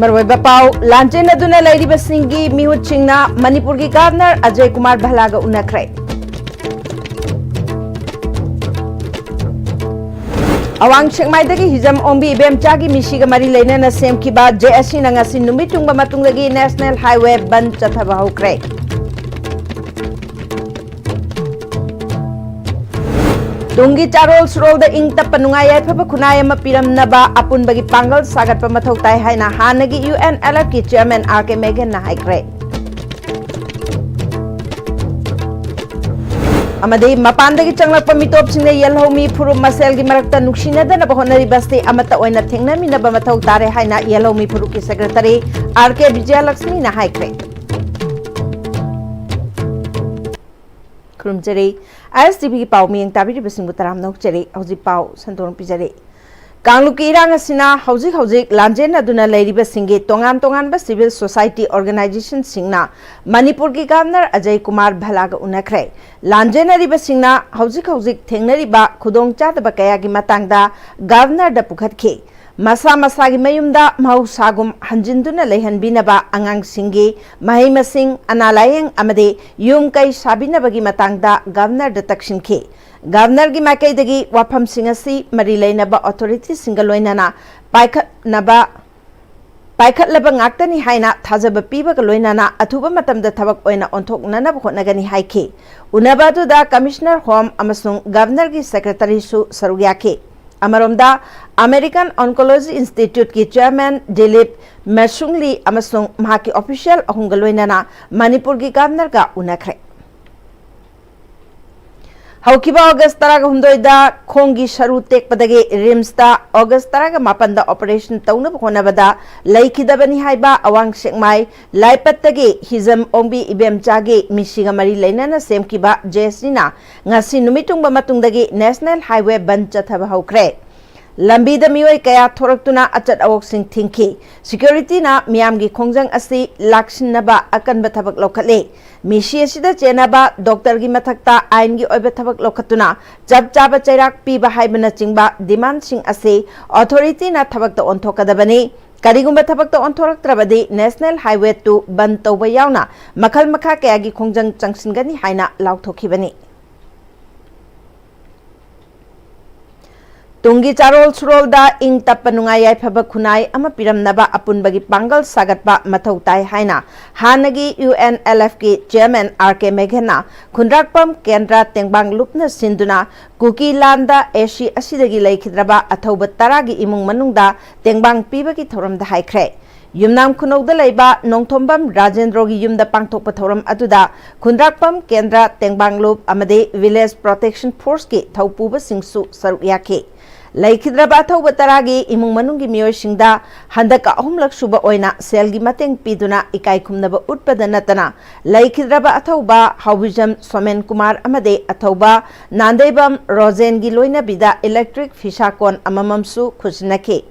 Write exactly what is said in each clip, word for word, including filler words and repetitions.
ꯃꯔꯨꯑꯣꯏꯕ ꯄꯥꯎ, ꯂꯥꯟꯖꯦꯟꯅꯗꯨꯅ ꯂꯩꯔꯤꯕꯁꯤꯡꯒꯤ ꯃꯤꯍꯨꯠꯁꯤꯡꯅ ꯃꯅꯤꯄꯨꯔꯒꯤ ꯒꯚꯔꯅꯔ ꯑꯖꯌ ꯀꯨꯃꯥꯔ ꯚꯜꯂꯥꯒ ꯎꯅꯈ꯭ꯔꯦ꯫ ꯑꯋꯥꯡ ꯁꯦꯛꯃꯥꯏꯗꯒꯤ ꯍꯤꯖꯝ ꯑꯣꯡꯕꯤ ꯏꯕꯦꯝꯆꯥꯒꯤ ꯃꯤꯁꯤꯒ ꯃꯔꯤ ꯂꯩꯅꯅ ꯁꯦꯝꯈꯤꯕ ꯖꯦ ꯑꯦꯁ ꯁꯤꯅ ꯉꯁꯤ ꯅꯨꯃꯤꯠ ꯊꯨꯡꯕ ꯃꯇꯨꯡꯗꯒꯤ ꯅꯦꯁꯅꯦꯜ ꯍꯥꯏꯋꯦ ꯕꯟꯗ ꯆꯠꯊꯕ ꯍꯧꯈ꯭ꯔꯦ꯫ ꯇꯨꯡꯒꯤ ꯆꯥꯔꯣꯜ ꯁꯨꯔꯣꯜꯗ ꯏꯪ ꯇꯞꯄ ꯅꯨꯡꯉꯥꯏ ꯌꯥꯏꯐꯕ ꯈꯨꯟꯅꯥꯏ ꯑꯃ ꯄꯤꯔꯝꯅꯕ ꯑꯄꯨꯟꯕꯒꯤ ꯄꯥꯡꯒꯜ ꯁꯥꯒꯠꯄ ꯃꯊꯧ ꯇꯥꯏ ꯍꯥꯏꯅ ꯍꯥꯟꯅꯒꯤ ꯌꯨ ꯑꯦꯟ ꯑꯦꯜ ꯑꯦꯐꯀꯤ ꯆꯦꯌꯔꯃꯦꯟ ꯑꯥꯔ ꯀꯦ ꯃꯦꯒꯟꯅ ꯍꯥꯏꯈ꯭ꯔꯦ꯫ ꯑꯃꯗꯤ ꯃꯄꯥꯟꯗꯒꯤ ꯆꯪꯂꯛꯄ ꯃꯤꯇꯣꯞꯁꯤꯡꯅ ꯌꯦꯜꯍꯧꯃꯤ ꯐꯨꯔꯨꯞ ꯃꯁꯦꯜꯒꯤ ꯃꯔꯛꯇ ꯅꯨꯡꯁꯤꯅꯗꯅꯕ ꯍꯣꯠꯅꯔꯤꯕꯁꯤ ꯑꯃꯠꯇ ꯑꯣꯏꯅ ꯊꯦꯡꯅꯃꯤꯟꯅꯕ ꯃꯊꯧ ꯇꯥꯔꯦ ꯍꯥꯏꯅ ꯌꯦꯜꯍꯧꯃꯤ ꯐꯨꯔꯨꯞꯀꯤ ꯁꯦꯀ꯭ꯔꯦꯇꯔꯤ ꯑꯥꯔ ꯀꯦ ꯕꯤꯖꯌꯂꯛꯁꯃꯤꯅ ꯍꯥꯏꯈ꯭ꯔꯦ꯫ ꯈꯨꯔꯨꯝꯖꯔꯤ꯫ ꯑꯥꯏ ꯑꯦꯁ ꯇꯤ ꯚꯤꯒꯤ ꯄꯥꯎ ꯃꯤꯠꯌꯦꯡ ꯇꯥꯕꯤꯔꯤꯕꯁꯤꯡꯕꯨ ꯇꯔꯥꯝꯅ ꯑꯣꯛꯆꯔꯤ꯫ ꯍꯧꯖꯤꯛ ꯄꯥꯎ ꯁꯟꯗꯣꯛꯅ ꯄꯤꯖꯔꯤ꯫ ꯀꯥꯡꯂꯨꯞꯀꯤ ꯏꯔꯥꯡ ꯑꯁꯤꯅ ꯍꯧꯖꯤꯛ ꯍꯧꯖꯤꯛ ꯂꯥꯟꯖꯦꯟꯅꯗꯨꯅ ꯂꯩꯔꯤꯕꯁꯤꯡꯒꯤ ꯇꯣꯉꯥꯟ ꯇꯣꯉꯥꯟꯕ ꯁꯤꯚꯤꯜ ꯁꯣꯁꯥꯏꯇꯤ ꯑꯣꯔꯒꯅꯥꯏꯖꯦꯁꯟꯁꯤꯡꯅ ꯃꯅꯤꯄꯨꯔꯒꯤ ꯒꯚꯔꯅꯔ ꯑꯖꯌ ꯀꯨꯃꯥꯔ ꯚꯜꯂꯥꯒ ꯎꯅꯈ꯭ꯔꯦ꯫ ꯂꯥꯟꯖꯦꯟꯅꯔꯤꯕꯁꯤꯡꯅ ꯍꯧꯖꯤꯛ ꯍꯧꯖꯤꯛ ꯊꯦꯡꯅꯔꯤꯕ ꯈꯨꯗꯣꯡꯆꯥꯗꯕ ꯀꯌꯥꯒꯤ ꯃꯇꯥꯡꯗ ꯒꯚꯔꯅꯔꯗ ꯄꯨꯈꯠꯈꯤ꯫ ꯃꯁꯥ ꯃꯁꯥꯒꯤ ꯃꯌꯨꯝꯗ ꯃꯍꯧꯁꯥꯒꯨꯝ ꯍꯟꯖꯤꯟꯗꯨꯅ ꯂꯩꯍꯟꯕꯤꯅꯕ, ꯑꯉꯥꯡꯁꯤꯡꯒꯤ ꯃꯍꯩ ꯃꯁꯤꯡ, ꯑꯅꯥ ꯂꯥꯌꯦꯡ ꯑꯃꯗꯤ ꯌꯨꯝ ꯀꯩ ꯁꯥꯕꯤꯅꯕꯒꯤ ꯃꯇꯥꯡꯗ ꯒꯚꯔꯅꯔꯗ ꯇꯛꯁꯤꯟꯈꯤ꯫ ꯒꯚꯔꯅꯔꯒꯤ ꯃꯥꯏꯀꯩꯗꯒꯤ ꯋꯥꯐꯝꯁꯤꯡ ꯑꯁꯤ ꯃꯔꯤ ꯂꯩꯅꯕ ꯑꯣꯊꯣꯔꯤꯇꯤꯁꯤꯡꯒ ꯂꯣꯏꯅꯅ ꯄꯥꯏꯈꯠꯅꯕ, ꯄꯥꯏꯈꯠꯂꯕ ꯉꯥꯛꯇꯅꯤ ꯍꯥꯏꯅ ꯊꯥꯖꯕ ꯄꯤꯕꯒ ꯂꯣꯏꯅꯅ ꯑꯊꯨꯕ ꯃꯇꯝꯗ ꯊꯕꯛ ꯑꯣꯏꯅ ꯑꯣꯟꯊꯣꯛꯅꯅꯕ ꯍꯣꯠꯅꯒꯅꯤ ꯍꯥꯏꯈꯤ꯫ ꯎꯅꯕ ꯑꯗꯨꯗ ꯀꯃꯤꯁꯅꯔ ꯍꯣꯝ ꯑꯃꯁꯨꯡ ꯒꯚꯔꯅꯔꯒꯤ ꯁꯦꯀ꯭ꯔꯦꯇꯔꯤꯁꯨ ꯁꯔꯨꯛ ꯌꯥꯈꯤ꯫ ꯑꯃꯔꯣꯝꯗ, ꯑꯃꯦꯔꯤꯀꯟ ꯑꯣꯟꯀꯣꯂꯣꯖꯤ ꯏꯟꯁꯇꯤꯇ꯭ꯌꯨꯠꯀꯤ ꯆꯦꯌꯔꯃꯦꯟ ꯗꯤꯂꯤꯞ ꯃꯦꯁꯨꯡꯂꯤ ꯑꯃꯁꯨꯡ ꯃꯍꯥꯛꯀꯤ ꯑꯣꯐꯤꯁꯤꯌꯦꯜ ꯑꯍꯨꯝꯒ ꯂꯣꯏꯅꯅ ꯃꯅꯤꯄꯨꯔꯒꯤ ꯒꯚꯔꯅꯔꯒ ꯎꯅꯈ꯭ꯔꯦ꯫ ꯍꯧꯈꯤꯕ ꯑꯣꯒꯁ ꯇꯔꯥꯒ ꯍꯨꯝꯗꯣꯏꯗ ꯈꯣꯡꯒꯤ ꯁꯔꯨ ꯇꯦꯛꯄꯗꯒꯤ ꯔꯤꯝꯁꯇ ꯑꯣꯒꯁ ꯇꯔꯥꯒ ꯃꯥꯄꯟꯗ ꯑꯣꯄꯔꯦꯁꯟ ꯇꯧꯅꯕ ꯍꯣꯠꯅꯕꯗ ꯂꯩꯈꯤꯗꯕꯅꯤ ꯍꯥꯏꯕ ꯑꯋꯥꯡ ꯁꯦꯛꯃꯥꯏ ꯂꯥꯏꯄꯠꯇꯒꯤ ꯍꯤꯖꯝ ꯑꯣꯡꯕꯤ ꯏꯕꯦꯝꯆꯥꯒꯤ ꯃꯤꯁꯤꯒ ꯃꯔꯤ ꯂꯩꯅꯅ ꯁꯦꯝꯈꯤꯕ ꯖꯦ ꯑꯦꯁ ꯁꯤꯅ ꯉꯁꯤ ꯅꯨꯃꯤꯠ ꯊꯨꯡꯕ ꯃꯇꯨꯡꯗꯒꯤ ꯅꯦꯁꯅꯦꯜ ꯍꯥꯏꯋꯦ ꯕꯟꯗ ꯆꯠꯊꯕ ꯍꯧꯈ꯭ꯔꯦ꯫ ꯂꯝꯕꯤꯗ ꯃꯤꯑꯣꯏ ꯀꯌꯥ ꯊꯣꯔꯛꯇꯨꯅ ꯑꯆꯠ ꯑꯋꯣꯛꯁꯤꯡ ꯊꯤꯡꯈꯤ꯫ ꯁꯦꯀ꯭ꯌꯨꯔꯤꯇꯤꯅ ꯃꯤꯌꯥꯝꯒꯤ ꯈꯣꯡꯖꯪ ꯑꯁꯤ ꯂꯥꯛꯁꯤꯟꯅꯕ ꯑꯀꯟꯕ ꯊꯕꯛ ꯂꯧꯈꯠꯂꯤ꯫ ꯃꯤꯁꯤ ꯑꯁꯤꯗ ꯆꯦꯟꯅꯕ ꯗꯣꯛꯇꯔꯒꯤ ꯃꯊꯛꯇ ꯑꯥꯏꯟꯒꯤ ꯑꯣꯏꯕ ꯊꯕꯛ ꯂꯧꯈꯠꯇꯨꯅ ꯆꯞ ꯆꯥꯕ ꯆꯩꯔꯥꯛ ꯄꯤꯕ ꯍꯥꯏꯕꯅꯆꯤꯡꯕ ꯗꯤꯃꯥꯟꯁꯤꯡ ꯑꯁꯤ ꯑꯣꯊꯣꯔꯤꯇꯤꯅ ꯊꯕꯛꯇ ꯑꯣꯟꯊꯣꯛꯀꯗꯕꯅꯤ꯫ ꯀꯔꯤꯒꯨꯝꯕ ꯊꯕꯛꯇ ꯑꯣꯟꯊꯣꯔꯛꯇ꯭ꯔꯕꯗꯤ National Highway two ꯕꯟꯗ ꯇꯧꯕ ꯌꯥꯎꯅ ꯃꯈꯜ ꯃꯈꯥ ꯀꯌꯥꯒꯤ ꯈꯣꯡꯖꯪ ꯆꯪꯁꯤꯟꯒꯅꯤ ꯍꯥꯏꯅ ꯂꯥꯎꯊꯣꯛꯈꯤꯕꯅꯤ꯫ ꯇꯨꯡꯒꯤ ꯆꯥꯔꯣꯜ ꯁꯨꯔꯣꯜꯗ ꯏꯪ ꯇꯞꯄ ꯅꯨꯡꯉꯥꯏ ꯌꯥꯏꯐꯕ ꯈꯨꯟꯅꯥꯏ ꯑꯃ ꯄꯤꯔꯝꯅꯕ ꯑꯄꯨꯟꯕꯒꯤ ꯄꯥꯡꯒꯜ ꯁꯥꯒꯠꯄ ꯃꯊꯧ ꯇꯥꯏ ꯍꯥꯏꯅ ꯍꯥꯟꯅꯒꯤ UNLFꯀꯤ Chairman R K ꯃꯦꯘꯅ ꯈꯨꯟꯗ꯭ꯔꯥꯛꯄꯝ ꯀꯦꯟꯗ꯭ꯔ ꯇꯦꯡꯕꯥꯡ ꯂꯨꯞꯅ ꯁꯤꯟꯗꯨꯅ ꯀꯨꯀꯤ ꯂꯥꯟꯗ AC ꯑꯁꯤꯗꯒꯤ ꯂꯩꯈꯤꯗ꯭ꯔꯕ ꯑꯊꯧꯕ ꯇꯔꯥꯒꯤ ꯏꯃꯨꯡ ꯃꯅꯨꯡꯗ ꯇꯦꯡꯕꯥꯡ ꯄꯤꯕꯒꯤ ꯊꯧꯔꯝꯗ ꯍꯥꯏꯈ꯭ꯔꯦ꯫ ꯌꯨꯝꯅꯥꯝ ꯈꯨꯅꯧꯗ ꯂꯩꯕ ꯅꯣꯡꯊꯣꯝꯕꯝ ꯔꯥꯖꯦꯟꯗ꯭ꯔꯣꯒꯤ ꯌꯨꯝꯗ ꯄꯥꯡꯊꯣꯛꯄ ꯊꯧꯔꯝ ꯑꯗꯨꯗ ꯈꯨꯟꯗ꯭ꯔꯥꯛꯄꯝ ꯀꯦꯟꯗ꯭ꯔ ꯇꯦꯡꯕꯥꯡꯂꯨꯞ ꯑꯃꯗꯤ Village Protection Forceꯀꯤ ꯊꯧꯄꯨꯕꯁꯤꯡꯁꯨ ꯁꯔꯨꯛ ꯌꯥꯈꯤ꯫ ꯂꯩꯈꯤꯗ꯭ꯔꯕ ꯑꯊꯧꯕ ꯇꯔꯥꯒꯤ ꯏꯃꯨꯡ ꯃꯅꯨꯡꯒꯤ ꯃꯤꯑꯣꯏꯁꯤꯡꯗ ꯍꯟꯗꯛꯀ ꯑꯍꯨꯝꯂꯛ ꯁꯨꯕ ꯑꯣꯏꯅ ꯁꯦꯜꯒꯤ ꯃꯇꯦꯡ ꯄꯤꯗꯨꯅ ꯏꯀꯥꯏ ꯈꯨꯝꯅꯕ ꯎꯠꯄꯗ ꯅꯠꯇꯅ ꯂꯩꯈꯤꯗ꯭ꯔꯕ ꯑꯊꯧꯕ ꯍꯥꯎꯕꯤꯖꯝ ꯁꯣꯃꯦꯟ ꯀꯨꯃꯥꯔ ꯑꯃꯗꯤ ꯑꯊꯧꯕ ꯅꯥꯟꯗꯩꯕꯝ ꯔꯣꯖꯦꯟꯒꯤ ꯂꯣꯏꯅꯕꯤꯗ electric ꯐꯤꯁꯥ ꯀꯣꯟ ꯑꯃꯃꯝꯁꯨ ꯈꯨꯠꯁꯤꯟꯅꯈꯤ꯫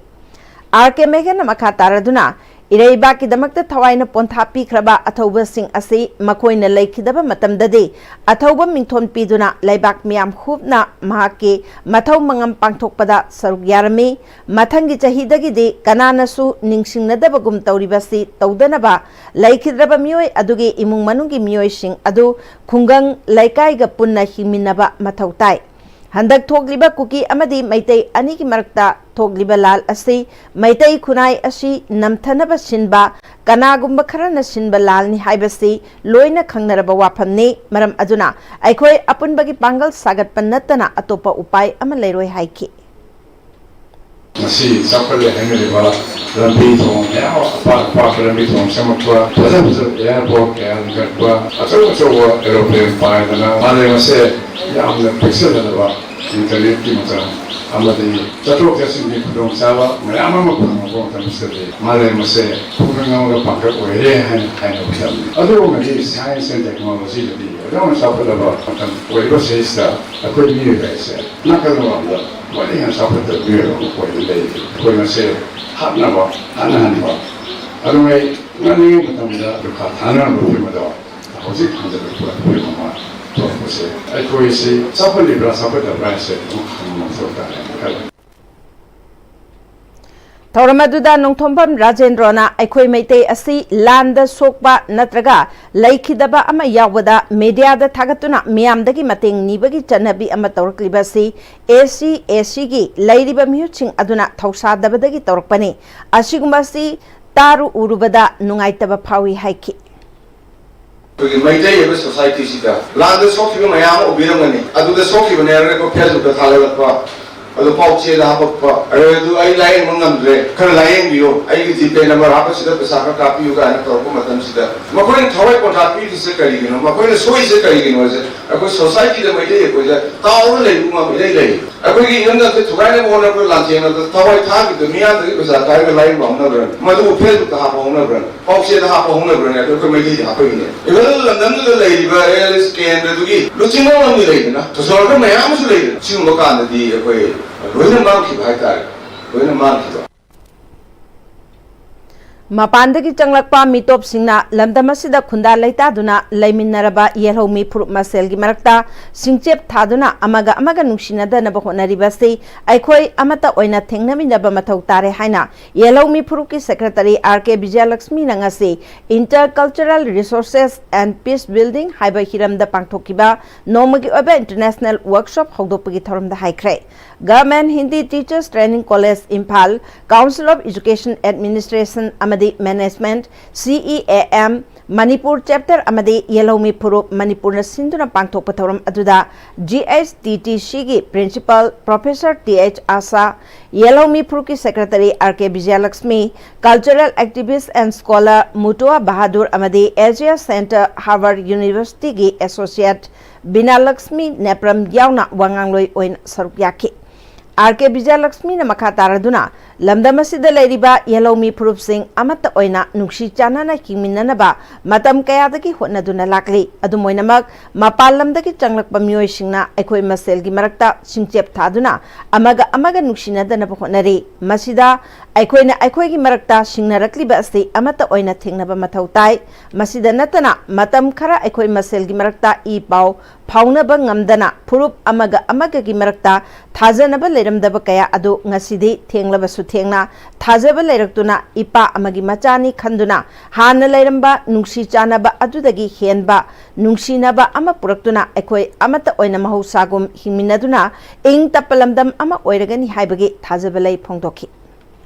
R K ꯃꯦꯘꯅ ꯃꯈꯥ ꯇꯥꯔꯗꯨꯅ ꯏꯔꯩꯕꯥꯛꯀꯤꯗꯃꯛꯇ ꯊꯋꯥꯏꯅ ꯄꯣꯟꯊꯥ ꯄꯤꯈ꯭ꯔꯕ ꯑꯊꯧꯕꯁꯤꯡ ꯑꯁꯤ ꯃꯈꯣꯏꯅ ꯂꯩꯈꯤꯗꯕ ꯃꯇꯝꯗꯗꯤ ꯑꯊꯧꯕ ꯃꯤꯡꯊꯣꯟ ꯄꯤꯗꯨꯅ ꯂꯩꯕꯥꯛ ꯃꯤꯌꯥꯝ ꯍꯨꯞꯅ ꯃꯍꯥꯛꯀꯤ ꯃꯊꯧ ꯃꯉꯝ ꯄꯥꯡꯊꯣꯛꯄꯗ ꯁꯔꯨꯛ ꯌꯥꯔꯝꯃꯤ꯫ ꯃꯊꯪꯒꯤ ꯆꯍꯤꯗꯒꯤꯗꯤ ꯀꯅꯥꯅꯁꯨ ꯅꯤꯡꯁꯤꯡꯅꯗꯕꯒꯨꯝ ꯇꯧꯔꯤꯕꯁꯤ ꯇꯧꯗꯅꯕ ꯂꯩꯈꯤꯗ꯭ꯔꯕ ꯃꯤꯑꯣꯏ ꯑꯗꯨꯒꯤ ꯏꯃꯨꯡ ꯃꯅꯨꯡꯒꯤ ꯃꯤꯑꯣꯏꯁꯤꯡ ꯑꯗꯨ ꯈꯨꯡꯒꯪ ꯂꯩꯀꯥꯏꯒ ꯄꯨꯟꯅ ꯍꯤꯡꯃꯤꯟꯅꯕ ꯃꯊꯧ ꯇꯥꯏ꯫ ꯍꯟꯗꯛ ꯊꯣꯛꯂꯤꯕ ꯀꯨꯀꯤ ꯑꯃꯗꯤ ꯃꯩꯇꯩ ꯑꯅꯤꯒꯤ ꯃꯔꯛꯇ ꯊꯣꯛꯂꯤꯕ ꯂꯥꯜ ꯑꯁꯤ ꯃꯩꯇꯩ ꯈꯨꯟꯅꯥꯏ ꯑꯁꯤ ꯅꯝꯊꯅꯕ ꯁꯤꯟꯕ ꯀꯅꯥꯒꯨꯝꯕ ꯈꯔꯅ ꯁꯤꯟꯕ ꯂꯥꯜꯅꯤ ꯍꯥꯏꯕꯁꯤ ꯂꯣꯏꯅ ꯈꯪꯅꯔꯕ ꯋꯥꯐꯝꯅꯤ꯫ ꯃꯔꯝ ꯑꯗꯨꯅ ꯑꯩꯈꯣꯏ ꯑꯄꯨꯟꯕꯒꯤ ꯄꯥꯡꯒꯜ ꯁꯥꯒꯠꯄ ꯅꯠꯇꯅ ꯑꯇꯣꯞꯄ ꯎꯄꯥꯏ ꯑꯃ ꯂꯩꯔꯣꯏ ꯍꯥꯏꯈꯤ꯫ ꯉꯁꯤ ꯆꯥꯎꯈꯠꯂꯦ ꯍꯥꯏꯅꯔꯤꯕ ꯂꯝꯕꯤ ꯊꯣꯡ ꯃꯌꯥꯝ ꯑꯃ, ꯑꯄꯥꯛ ꯑꯄꯥꯛꯄ ꯂꯝꯕꯤ ꯊꯣꯡ ꯁꯦꯝꯃꯛꯄ, ꯐꯖ ꯐꯖꯕ airport ꯀꯌꯥ ꯂꯤꯡꯈꯠꯄ, ꯑꯆꯧ ꯑꯆꯧꯕ aeroplane ꯄꯥꯏꯗꯅ ꯃꯥꯂꯦꯝ ꯑꯁꯦ ꯌꯥꯝꯅ ꯄꯤꯛꯁꯜꯍꯜꯂꯕ internetꯀꯤ ꯃꯇꯝ ꯑꯃꯗꯤ ꯆꯠꯊꯣꯛ ꯆꯠꯁꯤꯟꯒꯤ ꯈꯨꯗꯣꯡꯆꯥꯕ ꯃꯌꯥꯝ ꯑꯃ ꯐꯪꯉꯛꯄ ꯃꯇꯝꯁꯤꯗꯗꯤ ꯃꯥꯂꯦꯝ ꯑꯁꯦ ꯈꯨꯡꯒꯪ ꯑꯃꯒ ꯄꯥꯡꯒꯜ ꯑꯣꯏꯔꯦ ꯍꯥꯏꯅ ꯍꯥꯏꯅꯕ ꯃꯇꯝꯅꯤ꯫ ꯑꯗꯨꯒꯨꯝꯕꯗꯤ science and technologyꯗꯗꯤ ꯑꯗꯨꯛ ꯌꯥꯝꯅ ꯆꯥꯎꯈꯠꯂꯕ ꯃꯇꯝ ꯑꯣꯏꯔꯤꯕ ꯁꯤꯗꯩꯁꯤꯗ ꯑꯩꯈꯣꯏ ꯃꯤꯑꯣꯏꯕ ꯑꯁꯦ ꯅꯥꯀꯜ ꯑꯃꯔꯣꯝꯗ ꯈ꯭ꯋꯥꯏꯗꯒꯤ ꯍꯦꯟꯅ ꯆꯥꯎꯈꯠꯇꯕ ꯃꯤꯑꯣꯏꯕ ꯑꯃ ꯑꯣꯏꯅ ꯂꯩꯔꯤ꯫ ꯑꯩꯈꯣꯏ ꯃꯁꯦ ꯍꯥꯠꯅꯕ, ꯍꯥꯠꯅꯍꯟꯕ, ꯑꯗꯨꯉꯩ ꯉꯜꯂꯤꯉꯩ ꯃꯇꯝꯗ ꯗꯨꯀꯥꯟ ꯊꯥꯅꯔꯝꯕ ꯐꯤꯕꯝ ꯑꯗꯣ ꯍꯧꯖꯤꯛ ꯍꯟꯖꯤꯜꯂꯛꯄ ꯐꯤꯕꯝ ꯑꯃ ꯊꯣꯛꯂꯛꯄꯁꯦ ꯑꯩꯈꯣꯏꯁꯤ ꯆꯥꯎꯈꯠꯂꯤꯕ꯭ꯔꯥ ꯆꯥꯎꯈꯠꯇꯕ꯭ꯔꯥ ꯍꯥꯏꯁꯦ ꯑꯗꯨꯝ ꯈꯪꯕ ꯃꯊꯧ ꯇꯥꯏ ꯍꯥꯏꯅ ꯈꯜꯂꯤ꯫ ꯊꯧꯔꯝ ꯑꯗꯨꯗ ꯅꯣꯡꯊꯣꯝꯕꯝ ꯔꯥꯖꯦꯟꯗ꯭ꯔꯣꯅ ꯑꯩꯈꯣꯏ ꯃꯩꯇꯩ ꯑꯁꯤ ꯂꯥꯟꯗ ꯁꯣꯛꯄ ꯅꯠꯇ꯭ꯔꯒ ꯂꯩꯈꯤꯗꯕ ꯑꯃ ꯌꯥꯎꯕꯗ ꯃꯤꯗꯤꯌꯥꯗ ꯊꯥꯒꯠꯇꯨꯅ ꯃꯤꯌꯥꯝꯗꯒꯤ ꯃꯇꯦꯡ ꯅꯤꯕꯒꯤ ꯆꯠꯅꯕꯤ ꯑꯃ ꯇꯧꯔꯛꯂꯤꯕ ꯑꯁꯤ ꯑꯦ ꯁꯤ ꯑꯦ ꯁꯤꯒꯤ ꯂꯩꯔꯤꯕ ꯃꯤꯍꯨꯠꯁꯤꯡ ꯑꯗꯨꯅ ꯊꯧꯁꯥꯗꯕꯗꯒꯤ ꯇꯧꯔꯛꯄꯅꯤ꯫ ꯑꯁꯤꯒꯨꯝꯕ ꯑꯁꯤ ꯇꯥꯔꯨ ꯎꯔꯨꯕꯗ ꯅꯨꯡꯉꯥꯏꯇꯕ ꯐꯥꯎꯏ ꯍꯥꯏꯈꯤ꯫ ꯑꯩꯈꯣꯏꯒꯤ ꯃꯩꯇꯩ ꯑꯣꯏꯕ ꯁꯣꯁꯥꯏꯇꯤꯁꯤꯗ ꯂꯥꯟꯗ ꯁꯣꯛꯈꯤꯕ ꯃꯌꯥꯝ ꯑꯃ ꯎꯕꯤꯔꯝꯒꯅꯤ꯫ ꯑꯗꯨꯗ ꯁꯣꯛꯈꯤꯕꯅꯦ ꯍꯥꯏꯔꯒ ꯑꯩꯈꯣꯏ ꯐꯦꯁꯕꯨꯛꯇ ꯊꯥꯒꯠꯂꯛꯄ, ꯑꯗꯨ ꯄꯥꯎꯆꯦꯗ ꯍꯥꯄꯛꯄ, ꯑꯗꯨ ꯑꯩ ꯂꯥꯏꯌꯦꯡꯕ ꯉꯝꯗ꯭ꯔꯦ, ꯈꯔ ꯂꯥꯏꯌꯦꯡꯕꯤꯌꯨ, ꯑꯩꯒꯤ ꯖꯤꯄꯦ ꯅꯝꯕꯔ ꯍꯥꯞꯄꯁꯤꯗ ꯄꯩꯁꯥ ꯈꯔ ꯀꯥꯞꯄꯤꯌꯨ ꯀꯥꯏꯅ ꯇꯧꯔꯛꯄ ꯃꯇꯝꯁꯤꯗ ꯃꯈꯣꯏꯅ ꯊꯋꯥꯏ ꯄꯣꯟꯊꯥ ꯄꯤꯔꯤꯁꯦ ꯀꯔꯤꯒꯤꯅꯣ? ꯃꯈꯣꯏꯅ ꯁꯣꯏꯔꯤꯁꯦ ꯀꯔꯤꯒꯤꯅꯣ ꯍꯥꯏꯁꯦ ꯑꯩꯈꯣꯏ ꯁꯣꯁꯥꯏꯇꯤꯗ ꯃꯩꯇꯩ ꯑꯩꯈꯣꯏꯗ ꯇꯥꯎꯔ ꯂꯩꯕ ꯉꯝꯕ ꯏꯔꯩ ꯂꯩ꯫ ꯑꯩꯈꯣꯏꯒꯤ ꯏꯔꯝꯗꯝꯁꯦ ꯊꯨꯒꯥꯏꯅꯕ ꯍꯣꯠꯅꯕ꯭ꯔꯥ, ꯂꯥꯟꯊꯦꯡꯅꯕꯗ ꯊꯋꯥꯏ ꯊꯥꯈꯤꯕꯗ ꯃꯤꯌꯥꯝꯗꯒꯤ ꯄꯩꯁꯥ ꯈꯥꯏꯔꯒ ꯂꯥꯏꯌꯦꯡꯕ ꯍꯧꯅꯕ꯭ꯔꯥ, ꯃꯗꯨꯕꯨ ꯐꯦꯁꯕꯨꯛꯇ ꯍꯥꯞꯄ ꯍꯧꯅꯕ꯭ꯔꯥ, ꯄꯥꯎꯆꯦꯗ ꯍꯥꯞꯄ ꯍꯧꯅꯕ꯭ꯔꯥꯅꯦ? ꯑꯗꯣ ꯑꯩꯈꯣꯏ ꯃꯩꯇꯩꯗꯤ ꯍꯥꯞꯄꯛꯏꯅꯦ꯫ ꯏꯚꯟ ꯂꯝꯗꯝꯗꯨꯗ ꯂꯩꯔꯤꯕ ꯑꯦ ꯑꯦꯜ ꯑꯦꯁ ꯀꯦꯟꯗ꯭ꯔꯗꯨꯒꯤ ꯂꯨꯆꯤꯡꯕ ꯑꯃꯅꯤ ꯂꯩꯗꯅ, ꯁꯣꯁꯤꯌꯣꯂꯣꯖꯤ ꯃꯌꯥꯝ ꯑꯃꯁꯨ ꯂꯩꯗꯅ, ꯁꯤꯒꯨꯝꯕ ꯀꯥꯟꯗꯗꯤ ꯑꯩꯈꯣꯏ ꯂꯣꯏꯅ ꯃꯥꯡꯈꯤꯕ ꯍꯥꯏꯇꯥꯔꯦ, ꯂꯣꯏꯅ ꯃꯥꯡꯈꯤꯕ꯫ ꯃꯄꯥꯟꯗꯒꯤ ꯆꯪꯂꯛꯄ ꯃꯤꯇꯣꯞꯁꯤꯡꯅ ꯂꯝꯗꯝ ꯑꯁꯤꯗ ꯈꯨꯟꯗꯥ ꯂꯩꯇꯥꯗꯨꯅ ꯂꯩꯃꯤꯟꯅꯔꯕ ꯌꯦꯜꯍꯧꯃꯤ ꯐꯨꯔꯨꯞ ꯃꯁꯦꯜꯒꯤ ꯃꯔꯛꯇ ꯁꯤꯡꯆꯦꯞ ꯊꯥꯗꯨꯅ ꯑꯃꯒ ꯑꯃꯒ ꯅꯨꯡꯁꯤꯅꯗꯅꯕ ꯍꯣꯠꯅꯔꯤꯕ ꯑꯁꯤ ꯑꯩꯈꯣꯏ ꯑꯃꯠꯇ ꯑꯣꯏꯅ ꯊꯦꯡꯅꯃꯤꯟꯅꯕ ꯃꯊꯧ ꯇꯥꯔꯦ ꯍꯥꯏꯅ ꯌꯦꯜꯍꯧꯃꯤ ꯐꯨꯔꯨꯞꯀꯤ ꯁꯦꯀ꯭ꯔꯦꯇꯔꯤ ꯑꯥꯔ ꯀꯦ ꯕꯤꯖꯌꯂꯛꯁꯃꯤꯅ ꯉꯁꯤ intercultural resources and peace building ꯍꯥꯏꯕ ꯍꯤꯔꯝꯗ ꯄꯥꯡꯊꯣꯛꯈꯤꯕ ꯅꯣꯡꯃꯒꯤ ꯑꯣꯏꯕ ꯏꯟꯇꯔꯅꯦꯁꯅꯦꯜ ꯋꯔꯛꯁꯣꯞ ꯍꯧꯗꯣꯛꯄꯒꯤ ꯊꯧꯔꯝꯗ ꯍꯥꯏꯈ꯭ꯔꯦ꯫ Government Hindi teachers training college Imphal, council of education administration ꯑꯃꯗꯤ management, C E A M, Manipur chapter ꯑꯃꯗꯤ ꯌꯦꯜꯍꯧꯃꯤ ꯐꯨꯔꯨꯞ ꯃꯅꯤꯄꯨꯔꯅ ꯁꯤꯟꯗꯨꯅ ꯄꯥꯡꯊꯣꯛꯄ ꯊꯧꯔꯝ ꯑꯗꯨꯗ ꯖꯤ ꯑꯩꯆ ꯇꯤ ꯇꯤ ꯁꯤꯒꯤ principal professor T H Asha, ꯌꯦꯜꯍꯧꯃꯤ ꯐꯨꯔꯨꯞꯀꯤ secretary R K Bijayalakshmi, cultural activist and scholar Mutua Bahadur ꯑꯃꯗꯤ ꯑꯦꯖꯤꯌꯥ ꯁꯦꯟꯇꯔ ꯍꯥꯔꯕꯔ ꯌꯨꯅꯤꯚꯔꯁꯤꯇꯤꯒꯤ ꯑꯦꯁꯣꯁꯤꯌꯦꯠ ꯕꯤꯅꯥꯂꯛꯁꯃꯤ ꯅꯦꯄ꯭ꯔꯝ ꯌꯥꯎꯅ ꯋꯥꯉꯥꯡꯂꯣꯏ ꯑꯣꯏꯅ ꯁꯔꯨꯛ ꯌꯥꯈꯤ꯫ ꯑꯥꯔ ꯀꯦ ꯕꯤꯖꯌꯂꯛꯁꯃꯤꯅ ꯃꯈꯥ ꯇꯥꯔꯗꯨꯅ, ꯂꯝꯗꯝ ꯑꯁꯤꯗ ꯂꯩꯔꯤꯕ ꯌꯦꯜꯍꯧꯃꯤ ꯐꯨꯔꯨꯞꯁꯤꯡ ꯑꯃꯠꯇ ꯑꯣꯏꯅ ꯅꯨꯡꯁꯤ ꯆꯥꯟꯅꯅ ꯍꯤꯡꯃꯤꯟꯅꯅꯕ ꯃꯇꯝ ꯀꯌꯥꯗꯒꯤ ꯍꯣꯠꯅꯗꯨꯅ ꯂꯥꯛꯂꯤ꯫ ꯑꯗꯨꯝ ꯑꯣꯏꯅꯃꯛ, ꯃꯄꯥꯟ ꯂꯝꯗꯒꯤ ꯆꯪꯂꯛꯄ ꯃꯤꯑꯣꯏꯁꯤꯡꯅ ꯑꯩꯈꯣꯏ ꯃꯁꯦꯜꯒꯤ ꯃꯔꯛꯇ ꯁꯤꯡꯆꯦꯞ ꯊꯥꯗꯨꯅ ꯑꯃꯒ ꯑꯃꯒ ꯅꯨꯡꯁꯤꯅꯗꯅꯕ ꯍꯣꯠꯅꯔꯤ꯫ ꯃꯁꯤꯗ ꯑꯩꯈꯣꯏꯅ ꯑꯩꯈꯣꯏꯒꯤ ꯃꯔꯛꯇ ꯁꯤꯡꯅꯔꯛꯂꯤꯕ ꯑꯁꯤ ꯑꯃꯠꯇ ꯑꯣꯏꯅ ꯊꯦꯡꯅꯕ ꯃꯊꯧ ꯇꯥꯏ꯫ ꯃꯁꯤꯗ ꯅꯠꯇꯅ, ꯃꯇꯝ ꯈꯔ ꯑꯩꯈꯣꯏ ꯃꯁꯦꯜꯒꯤ ꯃꯔꯛꯇ ꯏ ꯄꯥꯎ ꯐꯥꯎꯅꯕ ꯉꯝꯗꯅ ꯐꯨꯔꯨꯞ ꯑꯃꯒ ꯑꯃꯒꯒꯤ ꯃꯔꯛꯇ ꯊꯥꯖꯅꯕ ꯂꯩꯔꯝꯗꯕ ꯀꯌꯥ ꯑꯗꯨ ꯉꯁꯤꯗꯤ ꯊꯦꯡꯂꯕꯁꯨ ꯊꯦꯡꯅ ꯊꯥꯖꯕ ꯂꯩꯔꯛꯇꯨꯅ ꯏꯄꯥ ꯑꯃꯒꯤ ꯃꯆꯥꯅꯤ ꯈꯟꯗꯨꯅ ꯍꯥꯟꯅ ꯂꯩꯔꯝꯕ ꯅꯨꯡꯁꯤ ꯆꯥꯟꯅꯕ ꯑꯗꯨꯗꯒꯤ ꯍꯦꯟꯕ ꯅꯨꯡꯁꯤꯅꯕ ꯑꯃ ꯄꯨꯔꯛꯇꯨꯅ ꯑꯩꯈꯣꯏ ꯑꯃꯠꯇ ꯑꯣꯏꯅ ꯃꯍꯧꯁꯥꯒꯨꯝ ꯍꯤꯡꯃꯤꯟꯅꯗꯨꯅ ꯏꯪ ꯇꯞꯄ ꯂꯝꯗꯝ ꯑꯃ ꯑꯣꯏꯔꯒꯅꯤ ꯍꯥꯏꯕꯒꯤ ꯊꯥꯖꯕ ꯂꯩ ꯐꯣꯡꯗꯣꯛꯈꯤ꯫